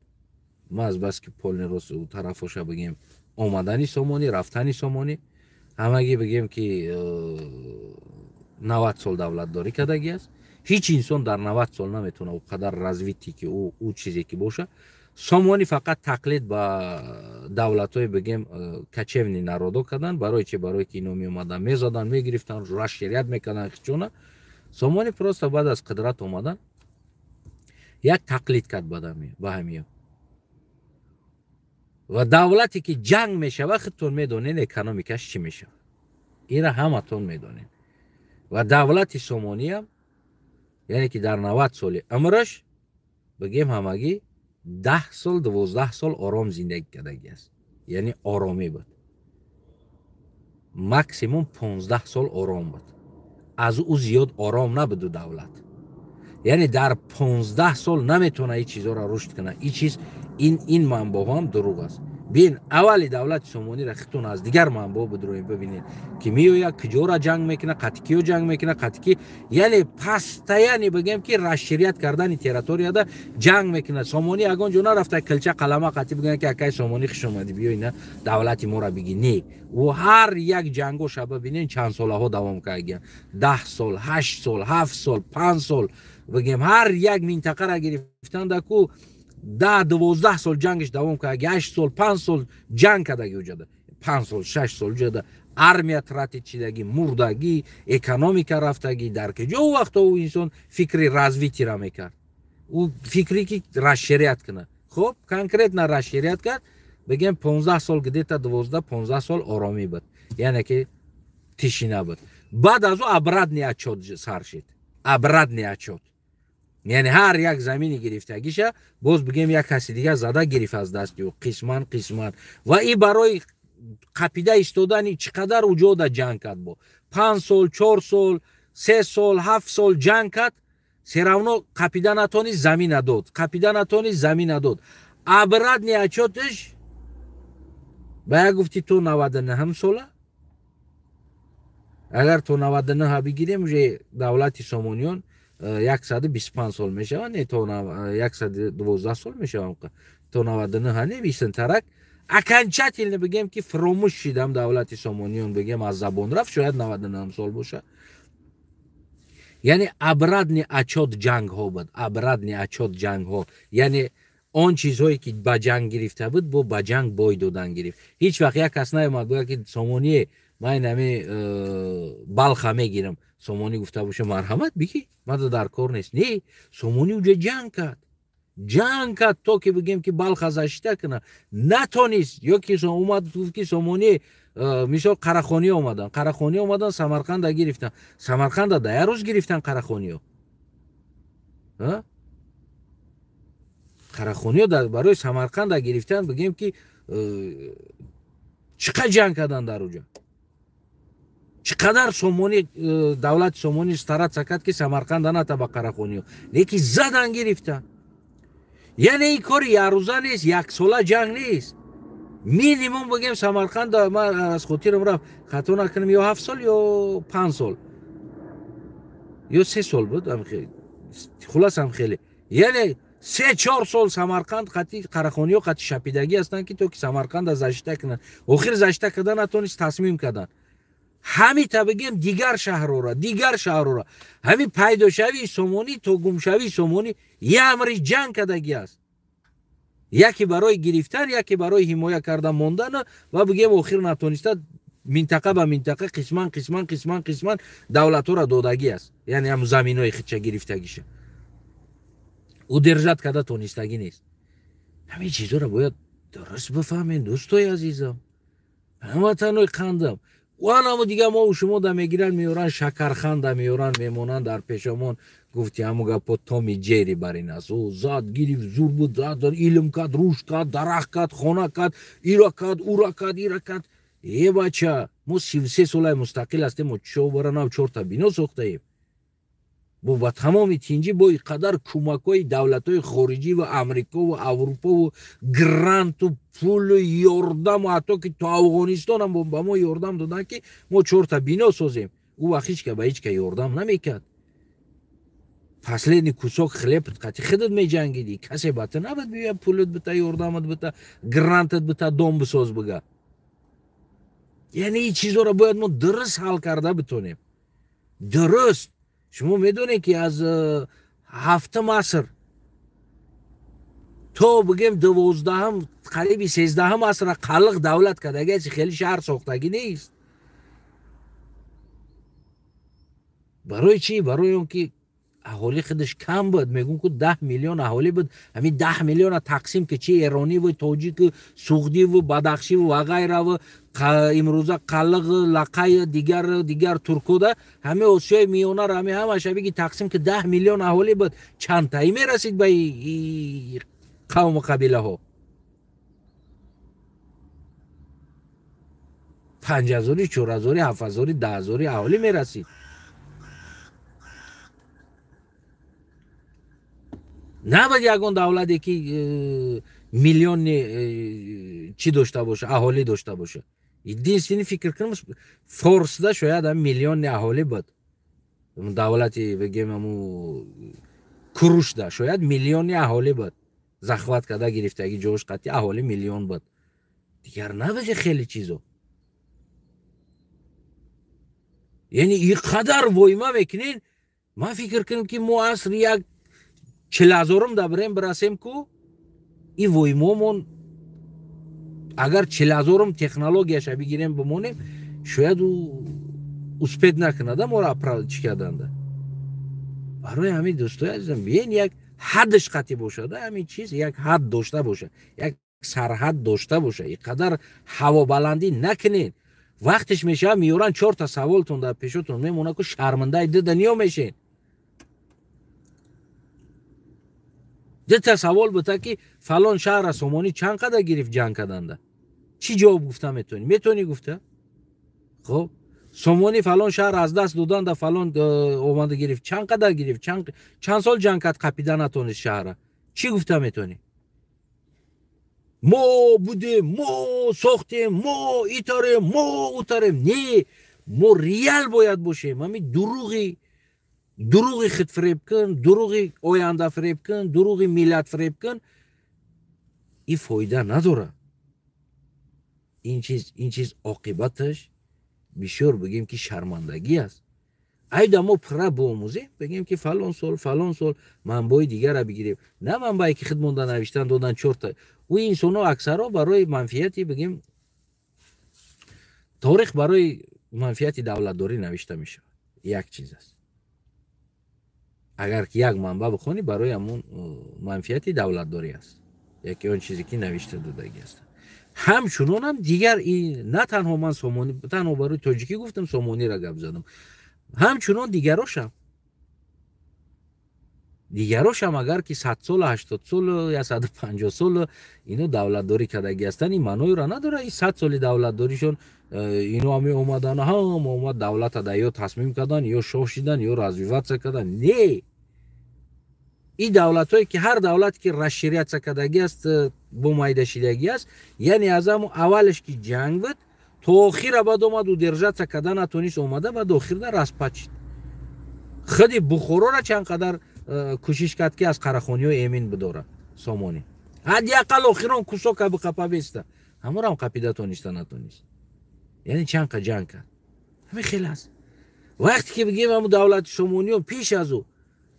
A: Ма азбаски полный рост тарафоша бигем, омадани Сомонӣ, рафтани Сомонӣ, ҳамагӣ бигем, ки 90 сол давлатдорӣ кардагӣ аст. Ҳеҷ инсон дар 90 сол наметавона о қадар развитие, ки ӯ чизе ки боша. Сомонӣ фақат тақлид ба давлатҳои бигем кочевный народо кардан. Барои чи? Барое ки ино меомадан, мезадан, мегирифтан, расширять мекардан хичона. Сомонӣ просто баъд аз қудрат омадан як тақлид кард ба ҳамиё. Ва давлате, ки ҷанг мешава, худтон медонед, экономикаш чӣ мешава, инра ҳаматон медонед. Ва давлати Сомониям, яъне ки дар 90 соли умраш бигем, ҳамагӣ 10 сол, 12 сол ором зиндагӣ кардагӣ аст. Яъне оромӣ буд, максимум 15 сол ором буд, аз ӯ зиёд ором набуду давлат. Яъне дар 15 сол наметавона ин чизҳоро рушд кунад. Ин чиз, ин манбаъҳо ҳам дурӯғ аст. Бин, аввали давлати Сомониро хитон аз дигар манбаъ бидроем, бибинед, ки меояд, куҷора ҷанг мекунад, қатикиё ҷанг мекунад, қатики, яъне постоянно бигем, ки расширять кардани территорияда ҷанг мекунад. Сомонӣ ягон ҷо нарафта, килча қалама қатӣ бигӯянд, ки акай Сомонӣ, хуш омадӣ, биё, ина давлати моро биги. Не, ӯ ҳар як ҷангоша бибинед, чанд солаҳо давом кардагиянд: 10 сол, 8 сол, 7 сол, 5 сол. Бигем, ҳар як минтақара гирифтан даку 10-12 сол ҷангиш давом кард, 8 сол, 5 сол ҷанг кардаги уҷада, 5 сол, 6 сол уҷада армия тратит шидаги, мурдагӣ, экономика рафтагӣ. Дар киҷо ӯ вақто ӯ инсон фикри развитира мекард, ӯ фикре ки расширять кунад. Хуб, конкретно расширять кард, бигем 15 сол, где-то 12-15 сол оромӣ буд, яъне ки тишина буд. Баъд аз ӯ обратный отчёт сар шид, обратный отчёт, яъне ҳар як замини гирифтагиша боз бигем як каси дигар зада гирифт аз дасти ӯ, қисман қисман. Ва и барои қапида истодани чӣ қадар уҷода ҷанг кард, бо 5 сол, 4 сол, 3 сол, 7 сол ҷанг кард, всё равно қапида натонист, замина дод, қапида натонист, замина дод. Обратный отчётш ба як гуфти то 99 сола, агар то 99 бигирем, уже давлати Сомониён 125 сол мешавад, не, то 112 сол мешавад, то 99 не, бисен тарак окончательно бигем ки фуромӯш шидам давлати Сомониён, бигем аз забон рафт, шояд 99 сол бошад. Яъне обратный отчёт ҷангҳо буд, обратный отчёт ҷангҳо, яъне он чизҳое ки ба ҷанг гирифта буд, бо ба ҷанг бой додан гирифт. Ҳеҷ вақт як кас наомад гӯяд ки Сомоние, ман инами Балха мегирам. Сомонӣ гуфта боша, марҳамат, бигӣ, мада дар кор нест. Не, Сомонӣ уҷа ҷанг кард, ҷанг кард, то ки бигем ки Балха защита кунад, натонист. Ё ки омад гуфт ки Сомонӣ, мисол Қарахониё омадан, Қарахониё омадан, Самарқанда гирифтан, Самарқанда да як рӯз гирифтан Қарахониё. Қарахониё барои Самарқанда гирифтан, бигем ки чӣ қадр ҷанг кардан дар уҷа, чӣ қадар Сомонӣ, давлати Сомонӣ стараться кард ки Самарқанда ната ба Қарахониё, лекин задан гирифтан. Яъне ин кори якрӯза нест, яксола ҷанг нест. Минимум бигем Самарқанда, ман аз хотирам рафт, хато накунам, ё 7 сол, ё 5 сол, ё 3 сол буд, хулас ҳам хеле, яъне 3-4 сол Самарқанд қати Қарахониё қати шапидагӣ ҳастанд ки то ки Самарқанда защита кунанд. Охир защита карда натонист, тасмим карданд. Ҳамита бигем дигар шаҳрора, дигар шаҳрора, ҳамин пайдошавии Сомонӣ то гумшавии Сомонӣ як амри ҷанг кардагӣ аст, яке барои гирифтан, яке барои ҳимоя кардан мондан, ва бигем охир натониста минтақа ба минтақа қисман қисман қисман қисман давлатҳоро додагӣ аст, яъне ҳам заминҳои хича гирифтагиша удержать карда тонистагӣ нест. Ҳамин чизҳоро бояд дуруст бифаҳмем, дӯстои азизам, ҳамватанои қандам. Ванамо дига мо шумо да мегиранд, меоранд, шакарханда меоранд, мемонанд дар пешомон. Гуфти ҳаму гапо Томи Ҷери бар ин аст. Ӯ зад гирифт, зур буд, зад, илм кард, рушд кард, дарахт кард, хона кард, ира кард, ура кард, ира кард. Е бача, мо 33 солаи мустақил ҳастем, мо чобара нав чорта бино сохтаем. Бо ба тамоми тинҷӣ, бо ин қадар кӯмакҳои давлатҳои хориҷӣ ва Амрико ва Аврупову гранту пулу ёрдаму ҳатто ки то Афғонистонам ба мо ёрдам доданд ки мо чорта бино созем. Ӯ вақт ҳеҷ ка ба ҳеҷ ка ёрдам намекард. Последний кусок хлеб қати худат меҷангидӣ, касе ба ту набуд биёя пулат бита, ёрдамат бита, грантат бита, дом бисоз бига. Яъне ин чизҳоро бояд мо дуруст ҳал карда битонем. Дуруст. Шумо медонед ки аз 7 аср то бигем 12, қариби 13 асра қалиқ давлат кардаги аст, хеле шаҳр сохтагӣ нест. Барои чӣ? Барои он ки аҳолӣ худаш кам буд. Мегӯм ку 10 миллион аҳолӣ буд, ҳамин 10 миллиона тақсим ки чи эрониву тоҷику суғдиву бадахшиву ва ғайраву имрӯза қалиқ лақай дигар дигар туркода ҳамаи Осиёи Миёнаро ҳами ҳамаша биги тақсим ки 10 миллион аҳолӣ буд, чандтаи мерасид ба қавму қабилаҳо? 5000, 4000, 7000, 10,000 аҳолӣ мерасид. Набад ягон давлате ки миллиони чӣ дошта боша, аҳолӣ дошта боша. Единственный фикр кунам, форсда шояд ҳам миллиони аҳолӣ буд. Давлати бигем ҳаму Курушда шояд миллиони аҳолӣ буд. Захват карда гирифтаги ҷош қатъи аҳолӣ миллион буд. Дигар набуди хеле чизо. Яъне ин қадар войма мекунед, Ман фикр кунам, ки мо асри як 40 000-ум да бирем бирасем, ку и воймомон агар 40 000-ум технологияша бигирем, бимонем, шояд ӯ успеть накунада моро чӣ карданда. Барои ҳамин, дӯстои азизам, биен, як ҳаддаш қатъӣ бошада, ҳамин чиз як ҳадд дошта боша, як сарҳад дошта боша. И қадар ҳавобаландӣ накунед. Вақтеш мешава, меёран, чорта саволтон дар пешотон мемона, ку шармандаи ду дунё мешен. Дута савол бута, ки фалон шаҳра Сомонӣ чанд қадар гирифт ҷанг карданда, чӣ ҷавоб гуфта метавонӣ? Метавонӣ гуфта? Хоб, Сомонӣ фалон шаҳр аз даст доданда, фалон омада гирифт, чанд қадар гирифт, чанд сол ҷанг кард, қапида натонист шаҳра, чӣ гуфта метавонӣ? Мо будем, мо сохтем, мо итарем, мо утарем. Не, мо реал бояд бошем. Ҳамин дуруғи худфиреб кун, дуруғи ояндафиреб кун, дуруғи миллатфиреб кун, ин фоида надорад. Ин чиз оқибаташ бисёр, бигем, ки шармандагӣ аст. Айда мо пурра биомӯзем, бигем, ки фалон сол, фалон сол, манбаи дигара бигирем, на манбае ки худ монда навиштан додан чорта. Ӯ инсонҳо аксарҳо барои манфиати, бигем, торих барои манфиати давлатдорӣ навишта мешавад. Як чиз аст, агар ки як манба бихонӣ, барои ҳамон манфиати давлатдорӣ аст, яке он чизе ки навишта додагӣ аст. Ҳамчунонам дигар, на танҳо ман Сомонӣ, танҳо барои тоҷикӣ гуфтам, Сомониро гап задам, ҳамчунон дигарошам агар ки 100 солу, 80 солу, 150 солу ино давлатдорӣ кардагӣ ҳастанд, ин маъноеро надорад, ин 100 соли давлатдоришон ино ҳами омадан, ҳама омад, давлата да ё тасмим кардан, ё шоҳ шидан, ё развиваться кардан. Не, ин давлатҳое ки, ҳар давлате ки расширяться кардагӣ аст, бо майдашидагӣ аст, яъне аз ҳамо аввалеш ки ҷанг буд то охира, баъд омад, удержаться карда натонист, омада, баъд охирда распад шид. Худи Бухорора чанд қадар кӯшиш кард, ки аз қарахониҳо эмин бидорад Сомонӣ, ҳадди ақал охирон кусока биқапа беста, ҳаморам қапида тониста натонист. Яъне чанд қа ҷанг кард. Ҳамин хел аст. Вақте ки бигем, ҳамун давлати Сомониён пеш аз ӯ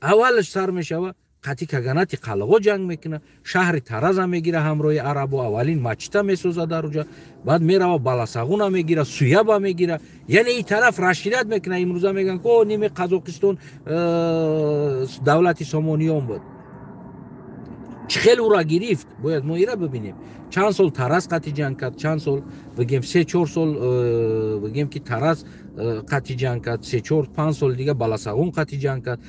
A: аввалаш сар мешава, қатъи каганати қалғо ҷанг мекунад, шаҳри Тараза мегира, ҳамроҳи арабо аввалин мачита месоза дар уҷа, баъд мерава, Баласағуна мегира, Суяба мегира, яъне ин тараф расширять мекунад. Имрӯза мегӯянд, ко ними Қазоқистон давлати Сомониён буд. Чӣ хел ӯра гирифт, бояд мо ира бибинем. Чанд сол Тараз қатъи ҷанг кард, чанд сол, бигем, 3-4 сол, бигем, ки Тараз қатъи ҷанг кард, 3-4-5 соли дига Баласағун қатъи ҷанг кард,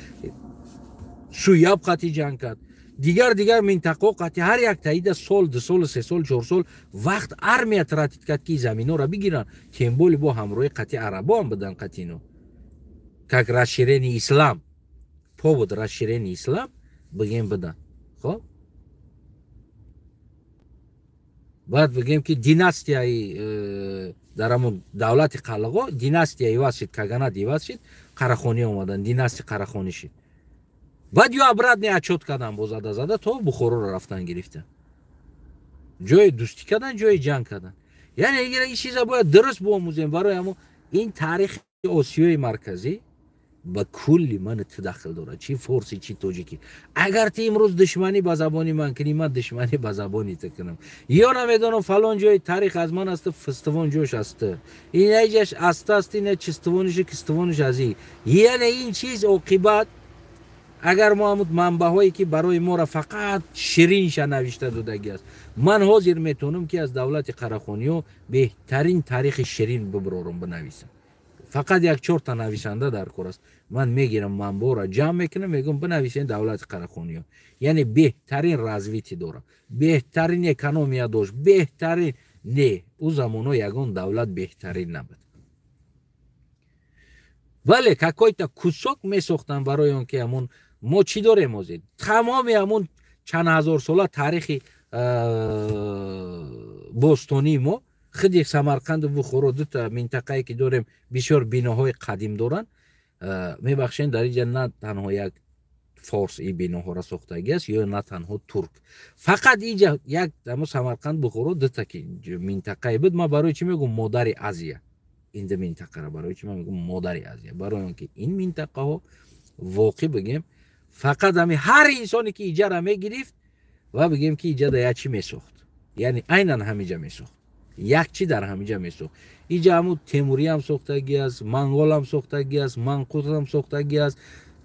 A: Суяб қатъи ҷанг кард, дигар дигар минтақаҳо қатъи. Ҳар як таида сол, 2 сол, 3 сол, 4 сол вақт, армия тратить кард, ки заминҳоро бигиранд. Тем более бо ҳамроҳи қатъи арабо ҳам будан, қатъи ино как расширение ислам, повод расширение ислам, бигем, будан. Хоб, баъд бигем, ки династияи дар ҳамон давлати қалғо династия иваз шид, каганат иваз шид, қарахонӣ омадан, династия қарахонӣ шид. Баъд ё обратный отчёт кардан, бо зада зада то Бухороро рафтан гирифтан, ҷои дӯстӣ кардан, ҷои ҷанг кардан. Яъне ин чиза бояд дуруст биомӯзем. Барои ҳамо ин таърихи Осиёи Марказӣ ба кулли ман ту дахл дорад, чӣ форсӣ, чӣ тоҷикӣ. Агар ту имрӯз душманӣ ба забони ман кунӣ, ман душманӣ ба забони ту кунам, ё намедонам, фалон ҷои таърих аз ман аст, фистивон ҷош аз ту, инаҷаш аста аст, ина чистивониш, кистивониш аз и. Яъне ин чиз оқибат, агар мо ҳамун манбаъҳое ки барои моро фақат ширинша навишта додагӣ аст, ман ҳозир метавонам, ки аз давлати қарахониҳо беҳтарин таърихи ширин биброрам, бинависам. Фақат як чорта нависанда дар кор аст. Ман мегирам, манбаъро ҷамъ мекунам, мегӯям, бинависем давлати қарахониҳо, яъне беҳтарин развитие дорад, беҳтарин экономия дошт, беҳтарин. Не, ӯ замонҳо ягон давлат беҳтарин набуд. Бале, какой-то кусок месохтанд барои он ки ҳамун мо чӣ дорем ҳозир, тамоми ҳамун чанд ҳазорсола таърихи бостонии мо, худи Самарқанду Бухоро, дута минтақае ки дорем, бисёр биноҳои қадим доранд. Мебахшем, дар инҷа на танҳо як форс ин биноҳоро сохтагӣ аст ё на танҳо турк. Фақат инҷа як амо Самарқанд, Бухоро, дута ки минтақае буд. Ман барои чӣ мегӯм модари Азия ин ду минтақаро? Барои чӣ ман мегӯм модари Азия? Барои он ки ин минтақаҳо Воқеъ бигем, фақат ҳами ҳар инсоне ки иҷара мегирифт ва бигем ки иҷада як чӣ месохт, яъне айнан ҳамиҷа месохт, як чӣ дар ҳамиҷа месохт. Иҷа ҳамун темуриам сохтагӣ аст, монголам сохтагӣ аст, манқутам сохтагӣ аст,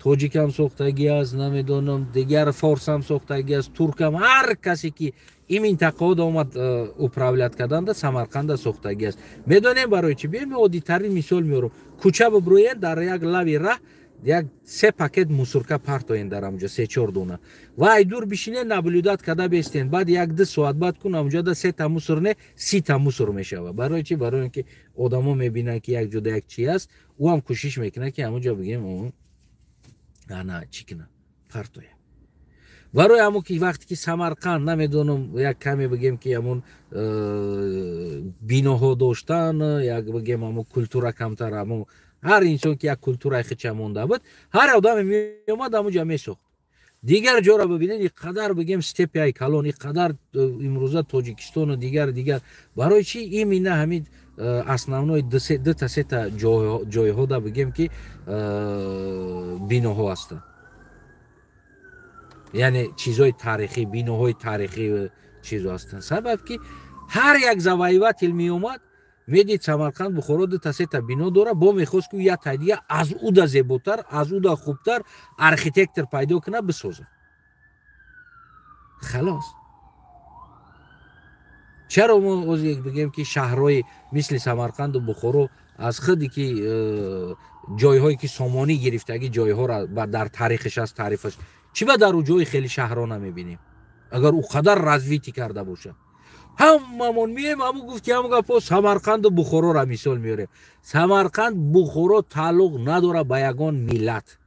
A: тоҷикам сохтагӣ аст, намедонам, дигар форсам сохтагӣ аст, туркам, ҳар касе ки ин минтақаҳода омад управлять карданда, Самарқанда сохтагӣ аст. Медонем барои чӣ? Биёем, оддитарин мисол меорам. Кӯча бибурӯед, дар як лави раҳ як се пакет мусорка партоен, дар ҳамуҷа се-чор дона, ва ай дур бишинен, наблюдать карда бестен. Баъд 1-2 соат баъд кун, ҳамуҷада сета мусор не, 30-та мусор мешава. Барои чӣ? Барои он ки одамо мебинанд, ки як ҷода як чи аст, ӯ ҳам кӯшиш мекунад, ки ҳамуҷа бигем, ана чӣ кунад, партоя. Барои ҳамон ки вақте ки Самарқанд, намедонам, як каме бигем ки ҳамон биноҳо доштан, як бигем ҳамон культура камтар, ҳамон ҳар инсон ки як культураи хича монда буд, ҳар одаме меомад, ҳамуҷа месохт. Дигар ҷоро бибинед, и қадар бигем степи яй калон, и қадар имрӯза Тоҷикистону дигар дигар, барои чӣ именно ҳамин основной дута сета ҷойҳода бигем ки биноҳо ҳастанд, яъне чизҳои таърихӣ, биноҳои таърихӣ, чизо ҳастанд? Сабаб ки ҳар як завоеватель меомад, медид, Самарқанд, Бухоро дута сета бино дора, бо мехост ки як тай дига аз уда зеботар, аз уда хубтар архитектор пайдо кунад, бисозад. Халос. Чаро мо ози бигем ки шаҳрҳои мисли Самарқанду Бухоро аз худи ки ҷойҳое ки Сомонӣ гирифтагӣ ҷойҳоро дар таърихиш аст, таърифаш чӣ ба дар ӯ ҷои хеле шаҳрҳо намебинем, агар ӯ қадар развитие карда бошад? Ҳамамон мием, ҳаму гуфти, ҳаму гапо, Самарқанду Бухороро мисол меорем. Самарқанд, Бухоро тааллуқ надорад ба ягон миллат.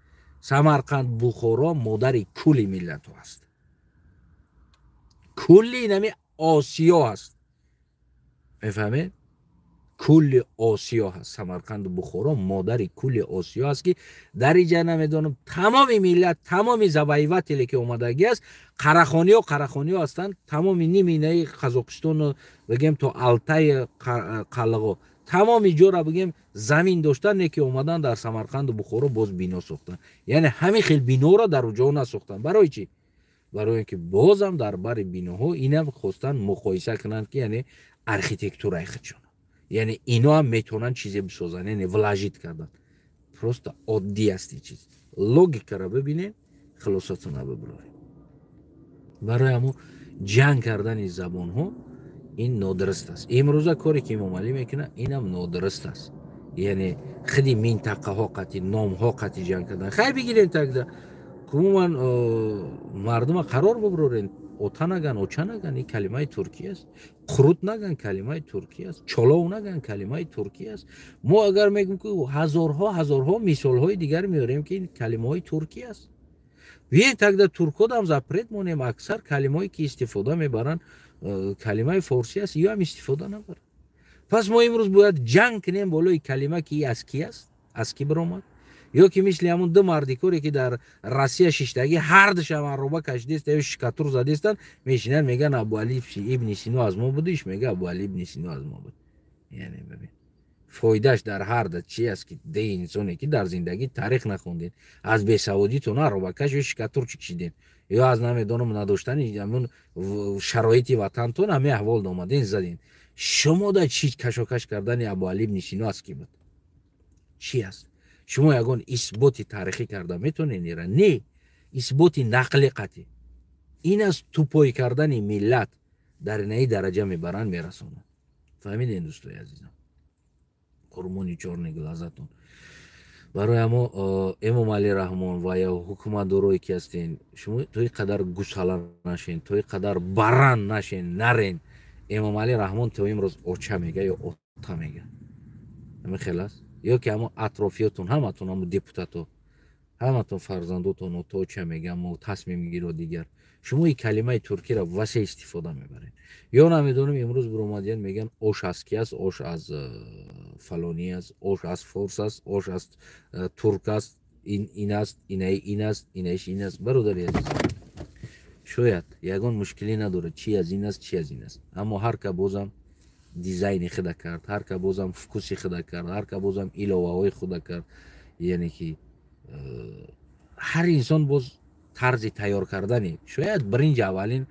A: Самарқанд, Бухоро модари кулли миллатҳо аст, кулли инами Осиё аст, мефаҳмед? Кулли Осиё ҳаст. Самарқанду Бухоро модари кулли Осиё аст, ки дар иҷа, намедонам, тамоми миллат, тамоми завоевателе ки омадагӣ аст, қарахониҳо, қарахониҳо ҳастанд, тамоми ниминаи Қазоқистону бигем то Алтаи қалғо, тамоми ҷора бигем замин доштан, не ки омадан, дар Самарқанду Бухоро боз бино сохтанд. Яъне ҳамин хел биноро дар ҷо насохтанд. Барои чӣ? Барои ки бозам дар бари биноҳо инам хостанд муқоиса кунанд, ки яъне архитектураи худшон, яъне ино ҳам метавонанд чизе бисозанд, яъне вложить кардан. Просто оддӣ аст ин чиз. Логикаро бибинем, хулосатона бибурорем. Барои ҳамун ҷанг кардани забонҳо ин нодуруст аст. Имрӯза коре ки Эмомалӣ мекунад, инам нодуруст аст, яъне худи минтақаҳо қати, номҳо қати ҷанг кардан. Хай, бигирем тогда, умуман мардума қарор бибурорем: ота наган, оча наган, ин калимаи туркӣ аст, қурут наган, калимаи туркӣ аст, чолов наган, калимаи туркӣ аст. Мо агар мегӯем ки ҳазорҳо, ҳазорҳо мисолҳои дигар меорем, ки ин калимаҳои туркӣ аст. Биёед тогда туркодам запрет монем. Аксар калимаҳое ки истифода мебаранд, калимаи форсӣ аст, ё ҳам истифода набаранд. Пас мо имрӯз бояд ҷанг кунем болои калима, ки аз ки аст, аз ки биромад, ё ки мисли ҳамун ду мардикоре ки дар Россия шиштагӣ, ҳардушам арроба кашидеста ё шикатур задестанд, мешинанд, мегӯянд: «Абуали ибни Сино аз мо буд». Иш мега: «Абуали ибни Сино аз мо буд». Яъне бибин, фоидааш дар ҳар да чи аст, ки де инсоне ки дар зиндагӣ таърих нахондед, аз бесаводитон арробакаш ё шикатурчи кшиден, ё аз, намедонам, надоштани ҳамун шароити ватантон ҳамин аҳвол омаден, заден. Шумо да чӣ кашокаш кардани Абуали ибни Сино аз ки буд, чи аст? Шумо ягон исботи таърихӣ карда метавонед ира? Не, исботи нақли қатъӣ. Ин аз тупой кардани миллат дар инаи дараҷа мебаранд, мерасонанд. Фаҳмидем, дӯстои азизам? Қурбони чёрный глазатон. Барои ҳамо Эмомалӣ Раҳмон ва ё ҳукуматдорое ки ҳастен, шумо то и қадар гусала нашен, то и қадар баран нашен, нарен. Эмомалӣ Раҳмон то имрӯз оча мега ё ота мега, ҳамин хел аст? Ё ки ҳамо атрофиётон, ҳаматон, ҳамо депутато, ҳаматон фарзандотон ото, оча мегам, мо тасмимгиро дигар. Шумо и калимаи туркиро васеъ истифода мебаред. Ё намедонам, имрӯз биромадиян, мегӯян: ош аз ки аст, ош аз фалонӣ аст, ош аз форс аст, ош аз турк аст, ин аст, инаи ин аст, инаиш ин аст. Бародари азиз, шояд ягон мушкилӣ надорад, чи аз ин аст, чи аз ин аст, аммо ҳар ка бозам дизайни худа кард, ҳар ка бозам вкуси худа кард, ҳар ка бозам иловаҳои худа кард, яъне ки Ҳар инсон боз тарзи тайёр кардани, шояд биринҷ аввалин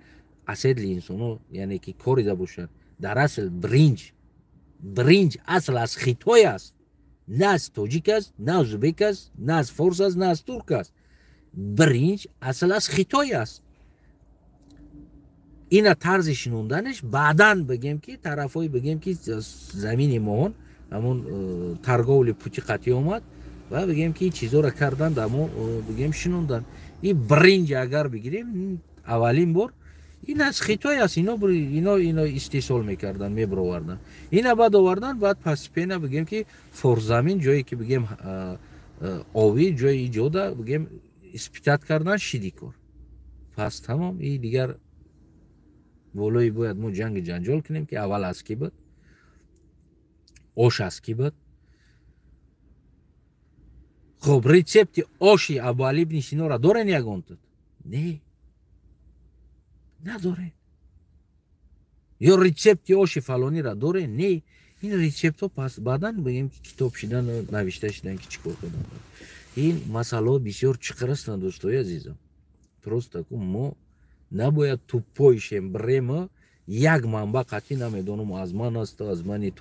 A: оседлый инсоно, яъне ки корида бошад. Дар асл биринҷ асл аз Хитой аст, на аз тоҷик аст, на аз узбек аст, на аз форс аст, на аз турк аст. Биринҷ асл аз Хитой аст. Ина тарзи шинонданаш баъдан бигем ки тарафҳои, бигем ки замини моҳон ҳамон торговли пути қатъӣ омад ва бигем ки чизоро карданд, амо бигем шинондан. И биринҷ агар бигирем, аввалин бор ин аз Хитой аст. Ино истеҳсол мекарданд, мебироварданд. Ина баъд оварданд, баъд постепенно бигем ки форсзамин, ҷое ки бигем овӣ, ҷои иҷода бигем испытать кардан, шиди кор. Пас тамом, и дигар болои бояд мо ҷанги ҷанҷол кунем ки аввал аз кӣ буд, ош аз кӣ буд. Хуб, рецепти оши Абуали ибни Синора дорен ягонтуд? Не, надорен. Ё рецепти оши фалонира дорен? Не. Ин рецептҳо пас баъдан бигем ки китоб шидан, навишта шидан ки чӣ кор кардан. Ин масъалаҳо бисёр чиқир ҳастанд, дӯстои азизам. Просто ку мо набояд тупой шем, бирема як манба қатъӣ намедонам, аз ман аст, аз мани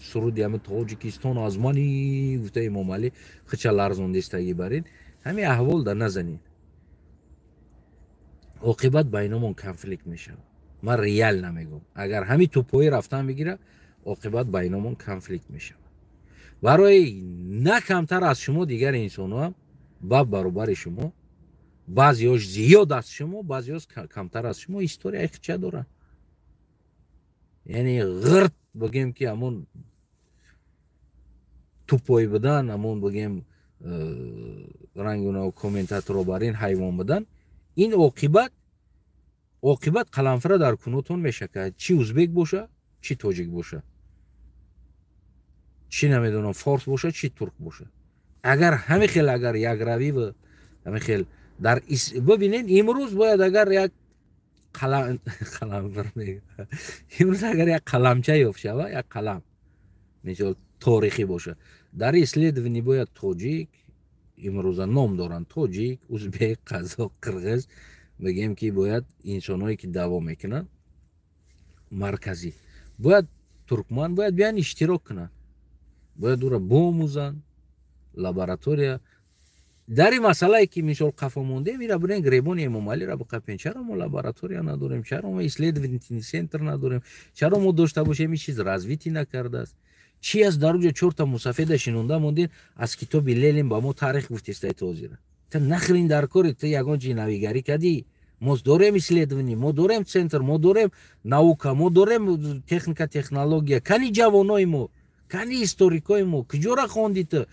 A: суруди ами Тоҷикистон аз мани гуфта Эмомалӣ хича ларзондистагӣ барин. Ҳамин аҳвол да назанед, оқибат байномон конфликт мешавад. Ман реал намегӯм, агар ҳамин тупоӣ рафтан бигира, оқибат байномон конфликт мешавад. Барои на камтар аз шумо дигар инсонҳоам ба баробари шумо, баъзеҳош зиёд аз шумо, баъзеҳош камтар аз шумо историяи хича доранд. Яъне ғирт бигем ки ҳамон тупой будан, ҳамон бигем рангуна комментаторо бар ин ҳайвон будан, ин оқибат қаламфира дар кунотон мешакад. Чӣ узбек боша, чӣ тоҷик боша, чӣ намедонам форс боша, чӣ турк боша. Агар ҳамин хел, агар якравӣ ва ҳамин хел дар бибинед, имрӯз бояд агар як қалам имрӯз агар як қаламча ёфт шава, як қалам мисол торихӣ боша, дар исследование бояд тоҷик имрӯза ном доранд, тоҷик, узбек, қазоқ, қирғиз, бигем ки бояд инсонҳое ки даъво мекунанд марказӣ, бояд туркман бояд биёянд, иштирок кунанд, бояд ӯро биомӯзанд, лаборатория. Дар ин масъалае ки мисол қафо мондем, ира бирен гребони Эмомалиро биқапем. Чаро мо лаборатория надорем? Чаро мо исследовательный центр надорем? Чаро мо дошта бошем, ин чиз развитие накардааст? Чи аст? Дар уҷа чорта мусафеда шинонда мондем, аз китоби Ленин ба мо таърих гуфтестай тозира. Та нахрен дар кори ту ягон чи навигарӣ кардӣ? Мо дорем исследование, мо дорем центр, мо дорем наука, мо дорем техника, технология. Кани ҷавонои мо, кани историкои мо? Куҷора хонди ту?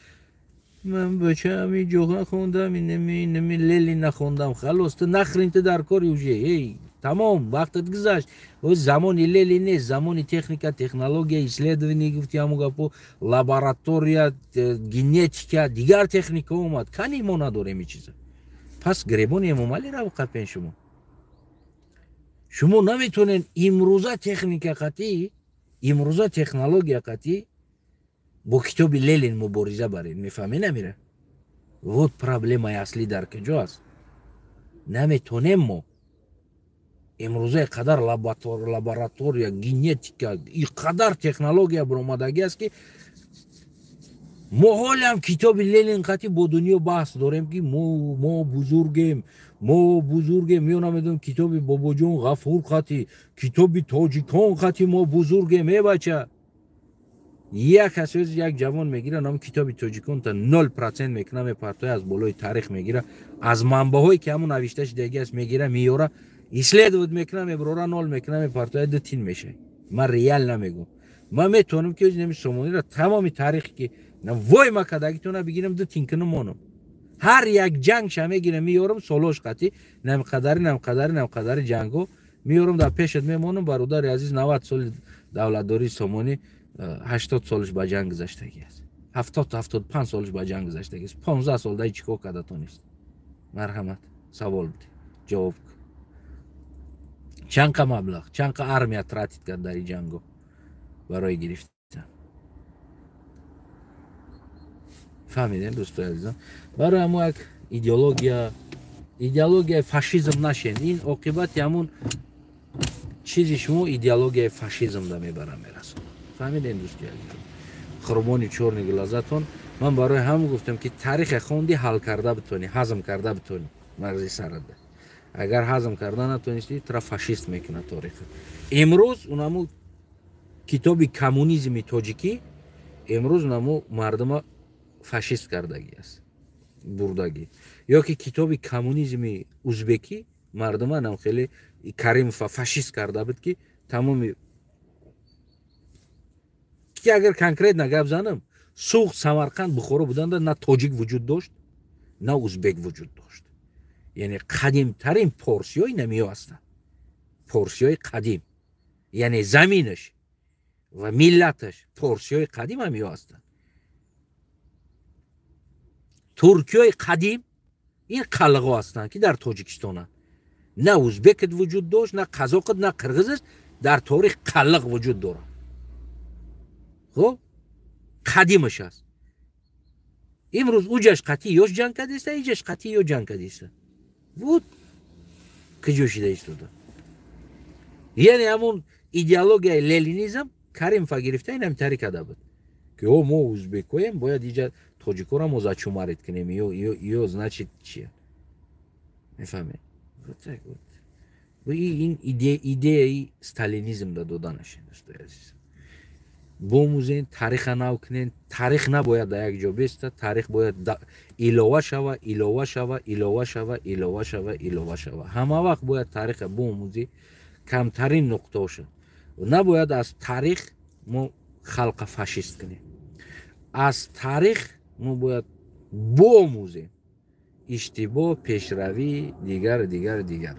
A: Ман бачаам иҷоға хондам, инами Ленин нахондам. Халос, ту нахрен ту дар кори уже, эй, тамом, вақтат гузашт. Оз замони Ленин нест, замони техника, технология, исследование, гуфти ҳамун гапо, лаборатория, генетика, дигар техника омад. Кани мо надорем ин чиза. Пас гребони Эмомалиро биқапен. Шумо наметонед имрӯза техника қатъӣ, имрӯза технология қатъӣ бо китоби Ленин мубориза баред. Мефаҳмӣ намира? Вот проблемаи аслӣ дар куҷо аст. Наметонем мо имрӯза қадар лаборатория, генетика, и қадар технология баромадагӣ аст, ки мо ҳолиам китоби Ленин қатъӣ бо дунё баҳс дорем, ки мо бузургем, мо бузургем. Ё намедонам, китоби Бобоҷон Ғафур қатъӣ, китоби тоҷикон қатъӣ мо бузургем. Э, бача, як касе, як ҷавон мегира, нам китоби тоҷикон та 0% мекуна, мепартоя, аз болои таърих мегира, аз манбаъҳое ки ҳамун навишта шидаги аст мегира, меёра, исследовать мекуна, меброра, нол мекуна, мепартоя, ду тин мешавад. Ман реал намегӯм, ман метавонам ки нами Сомонира тамоми таърихе ки вой макадагитона бигирам, ду тин кунам, монам, ҳар як ҷангша мегирам, меёрам, солош қатӣ, намқадари, намқадари, намқадари ҷангҳо меёрам, дар пешат мемонам. Бародари азиз, 90 соли давлатдории Сомонӣ, 80 солиш ба ҷанг гузаштагӣ аст, 70, 75 солиш ба ҷанг гузаштагӣ аст. 15 сол дай чӣ кор карда тонист? Марҳамат, савол буд, ҷавоб. Чанд қа маблағ, чанд қа армия тратить кард дар ин ҷанго барои гирифтан? Фаҳмидем, дӯстои азизам? Барои ҳамо як Идеологияи фашизм нашен. Ин оқибати ҳамун чизи шумо идеологияи фашизм да мебара мерасад. Фаҳмидем, дӯсти азизам? Қурбони чорни глазатон. Ман барои ҳамон гуфтам, ки таърихе хонди, ҳал карда битонӣ, ҳазм карда битонӣ мағзи сарада. Агар ҳазм карда натонистӣ, тура фашист мекунад тариха. Имрӯз унаму китоби коммунизми тоҷикӣ имрӯз унаму мардума фашист кардагӣ аст, бурдагӣ. Ё ки китоби коммунизми узбекӣ мардума нам хеле Каримова фашист карда буд, ки тамоми ки агар конкретно гап занам, Суғд, Самарқанд, Бухоро буданда на тоҷик вуҷуд дошт, на узбек вуҷуд дошт. Яъне қадимтарин порсиёи намиё ҳастанд, порсиёи қадим, яъне заминаш ва миллаташ порсиёи қадим ҳамиё ҳастанд. Туркиёи қадим ин қалғо ҳастанд, ки дар Тоҷикистонанд. На узбекат вуҷуд дошт, на қазоқат, на қирғизат. Дар торих қаллиқ вуҷуд дорад. Хуб, қадимаш аст. Имрӯз уҷаш қатъи ёш ҷанг кардиста, иҷаш қатъи ё ҷанг кардиста буд, куҷо шида истода. Яъне ҳамун идеологияи ленинизм Каримова гирифта инам тари карда буд, ки о мо узбекоем, бояд иҷа тоҷикоро мо зачумарить кунем. Ё значит чия, мефаҳмед? Ин идеяи сталинизм да дода нашед, дӯстои азиз. Бомӯзен, тариха нав кунен. Таърих набояд дар як ҷо беста, таърих бояд илова шава, илова шава, илова шава, илова шава, илова шава. Ҳама вақт бояд таъриха бомӯзӣ, камтарин нуқтаоша. Набояд аз таърих мо халқа фашист кунем. Аз таърих мо бояд бомӯзем иштибоҳ, пешравӣ, дигар, дигар, дигар.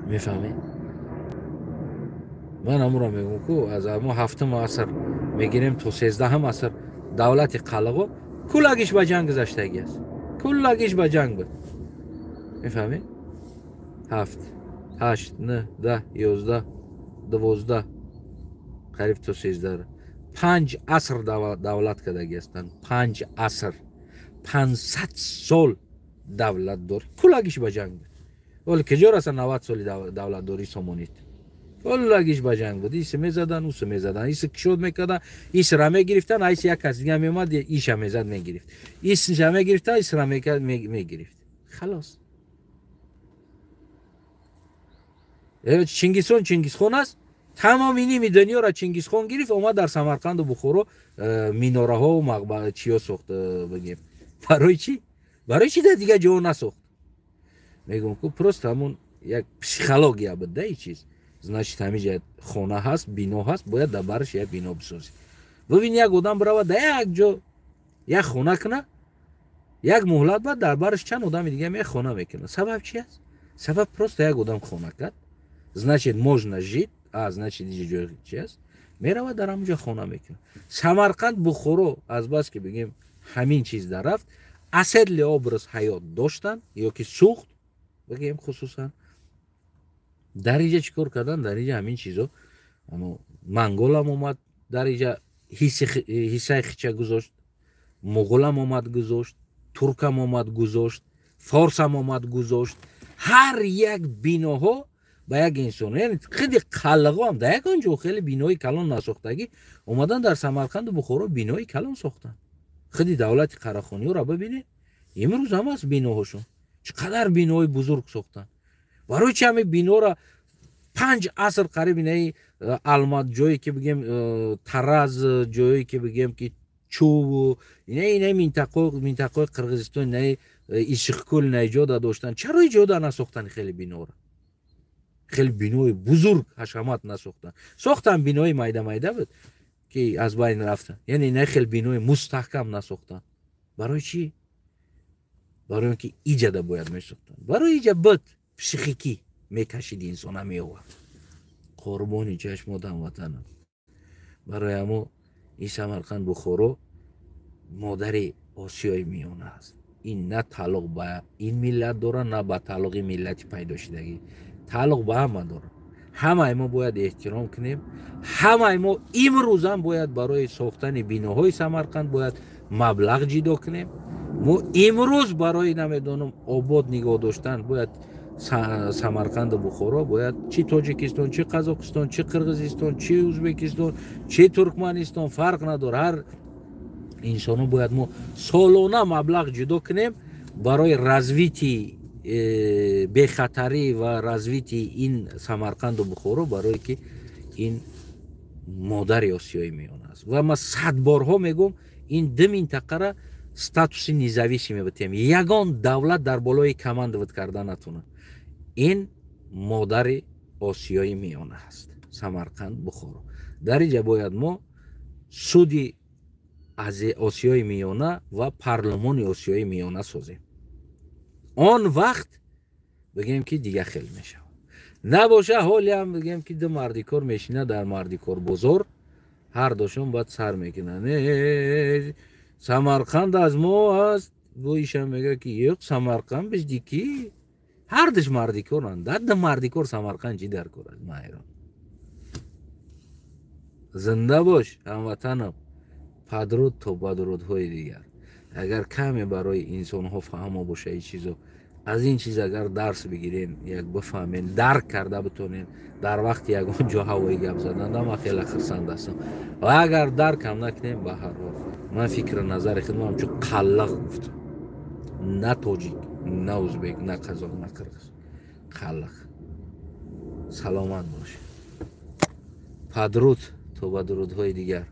A: Мефаҳмед? Ман ҳамуро мегӯм, ку аз мо ҳафтум аср мегирем то 13-ҳам аср давлати қалғо куллагиш ба ҷанг гузаштагӣ аст, куллагиш ба ҷанг буд. Мефаҳмед? 7, 8, 9, 10, 11, 12, қариб то 13, 5 аср давлат кардагӣ ҳастанд. 5 аср, 500 сол давлатдорӣ куллагиш ба ҷанг буд. Вале куҷо раса 90 соли давлатдории Сомонид? Куллагиш ба ҷанг буд. Иси мезадан, уси мезадан, иси кушод мекардан, исра мегирифтан, айси як кас дига меомад, иша мезад, мегирифт, исша мегирифтан, исра мегирифт. Халос. Чингисхон Чингисхон аст. Тамоми ними дунёро Чингисхон гирифт, омад дар Самарқанду Бухоро минораҳо мақба чиё сохт, бигем. Барои чӣ? Барои чӣ дар дигар ҷо насохт? Мегӯм, ку просто ҳамун як психология буд да, и чиз. Значит, ҳамиҷа хона ҳаст, бино ҳаст, бояд дар бараш як бино бисозӣ. Бибин, як одам биравад дар як ҷо як хона куна, як муҳлат баъд дар бараш чанд одами дига як хона мекунад. Сабаб чи аст? Сабаб просто як одам хона кард, значит, можно жить, а значит, иҷа ҷои чи аст, меравад дар ҳамон ҷо хона мекунад. Самарқанд, Бухоро аз бас ки бигем ҳамин чиз дар рафт, оседлый образ ҳаёт доштанд, ё ки Суғд бигем хусусан. Дар иҷа чӣ кор кардан? Дар иҷа ҳамин чизо монголам омад, дар иҷа ҳиссаи хича гузошт, муғулам омад гузошт, туркам омад гузошт, форсам омад гузошт. Ҳар як биноҳо ба як инсон, яъне хеле қалғоам дар ягон ҷо хеле бинои калон насохтагӣ, омадан дар Самарқанду Бухоро бинои калон сохтанд. Худи давлати Қарахониёро бибинед, имрӯз ҳам аст биноҳошон, чӣ қадар биноҳои бузург сохтанд. Барои чи ҳамин биноро 5 аср қариб инаи Алмат ҷое ки бигем, Тараз ҷое ки бигем, ки Чӯбу инаи минтақаҳои Қирғизистон, инаи Исиқкӯл, инаи ҷода доштанд, чаро иҷода насохтанд хеле биноро? Хеле бинои бузург ҳашамат насохтанд. Сохтанд бинои майда майда буд, ки аз байн рафтанд. Яъне инаи хеле бинои мустаҳкам насохтанд. Барои чӣ? Барои он ки иҷада бояд месохтанд. Барои иҷа буд психикӣ мекашид инсона, меовард. Қурбони чашмот, ҳамватанам. Барои ҳамо ин Самарқанд, Бухоро модари Осиёи Миёна аст. Ин на тааллуқ ба ин миллат дорад, на ба тааллуқи миллати пайдошидагӣ, тааллуқ ба ҳама дорад. Ҳамаи мо бояд эҳтиром кунем, ҳамаи мо имрӯзам бояд барои сохтани биноҳои Самарқанд бояд маблағ ҷидо кунем. Мо имрӯз барои, намедонам, обод нигоҳ доштан бояд Самарқанду Бухоро, бояд чи Тоҷикистон, чи Қазоқистон, чи Қирғизистон, чи Ӯзбекистон, чи Туркманистон, фарқ надор, ҳар инсоно бояд мо солона маблағ ҷудо кунем барои развитие, бехатарӣ ва развитие ин Самарқанду Бухоро, барое ки ин модари Осиёи Миёна аст. Ва ман сад борҳо мегӯм, ин ду минтақара статуси независимый битем, ягон давлат дар болои командовать карда натонад. Ин модари Осиёи Миёна аст, Самарқанд, Бухоро. Дар инҷа бояд мо суди Осиёи Миёна ва парлумони Осиёи Миёна созем. Он вақт бигем, ки дига хел мешавад. Набоша, ҳолиам бигем, ки ду мардикор мешина дар мардикор бозор, ҳар дошон баъд сар мекунанд: «Самарқанд аз мо аст». Боишам мега, ки «Ёқ, Самарқанд биздики». Ҳардуш мардикоранд. Дар мардикор Самарқанд чӣ дар кор аст? Ман ҳайрон. Зинда бош, ҳамватанам. Падруд то бадрудҳои дигар. Агар каме барои инсонҳо фаҳмо боша ин чизо, аз ин чиз агар дарс бигирем, як бифаҳмем, дарк карда битонем, дар вақти ягон ҷо ҳавои гап задан, ман хеле хурсанд ҳастам. Ва агар даркам накунем, ба ҳар ҳол ман фикру назари худам ҳамчун қаллиқ гуфтам, на тоҷик, на узбек, на қазоқ, на қирғиз, қаллиқ. Саломат бош. Падруд то ба дурудҳои дигар.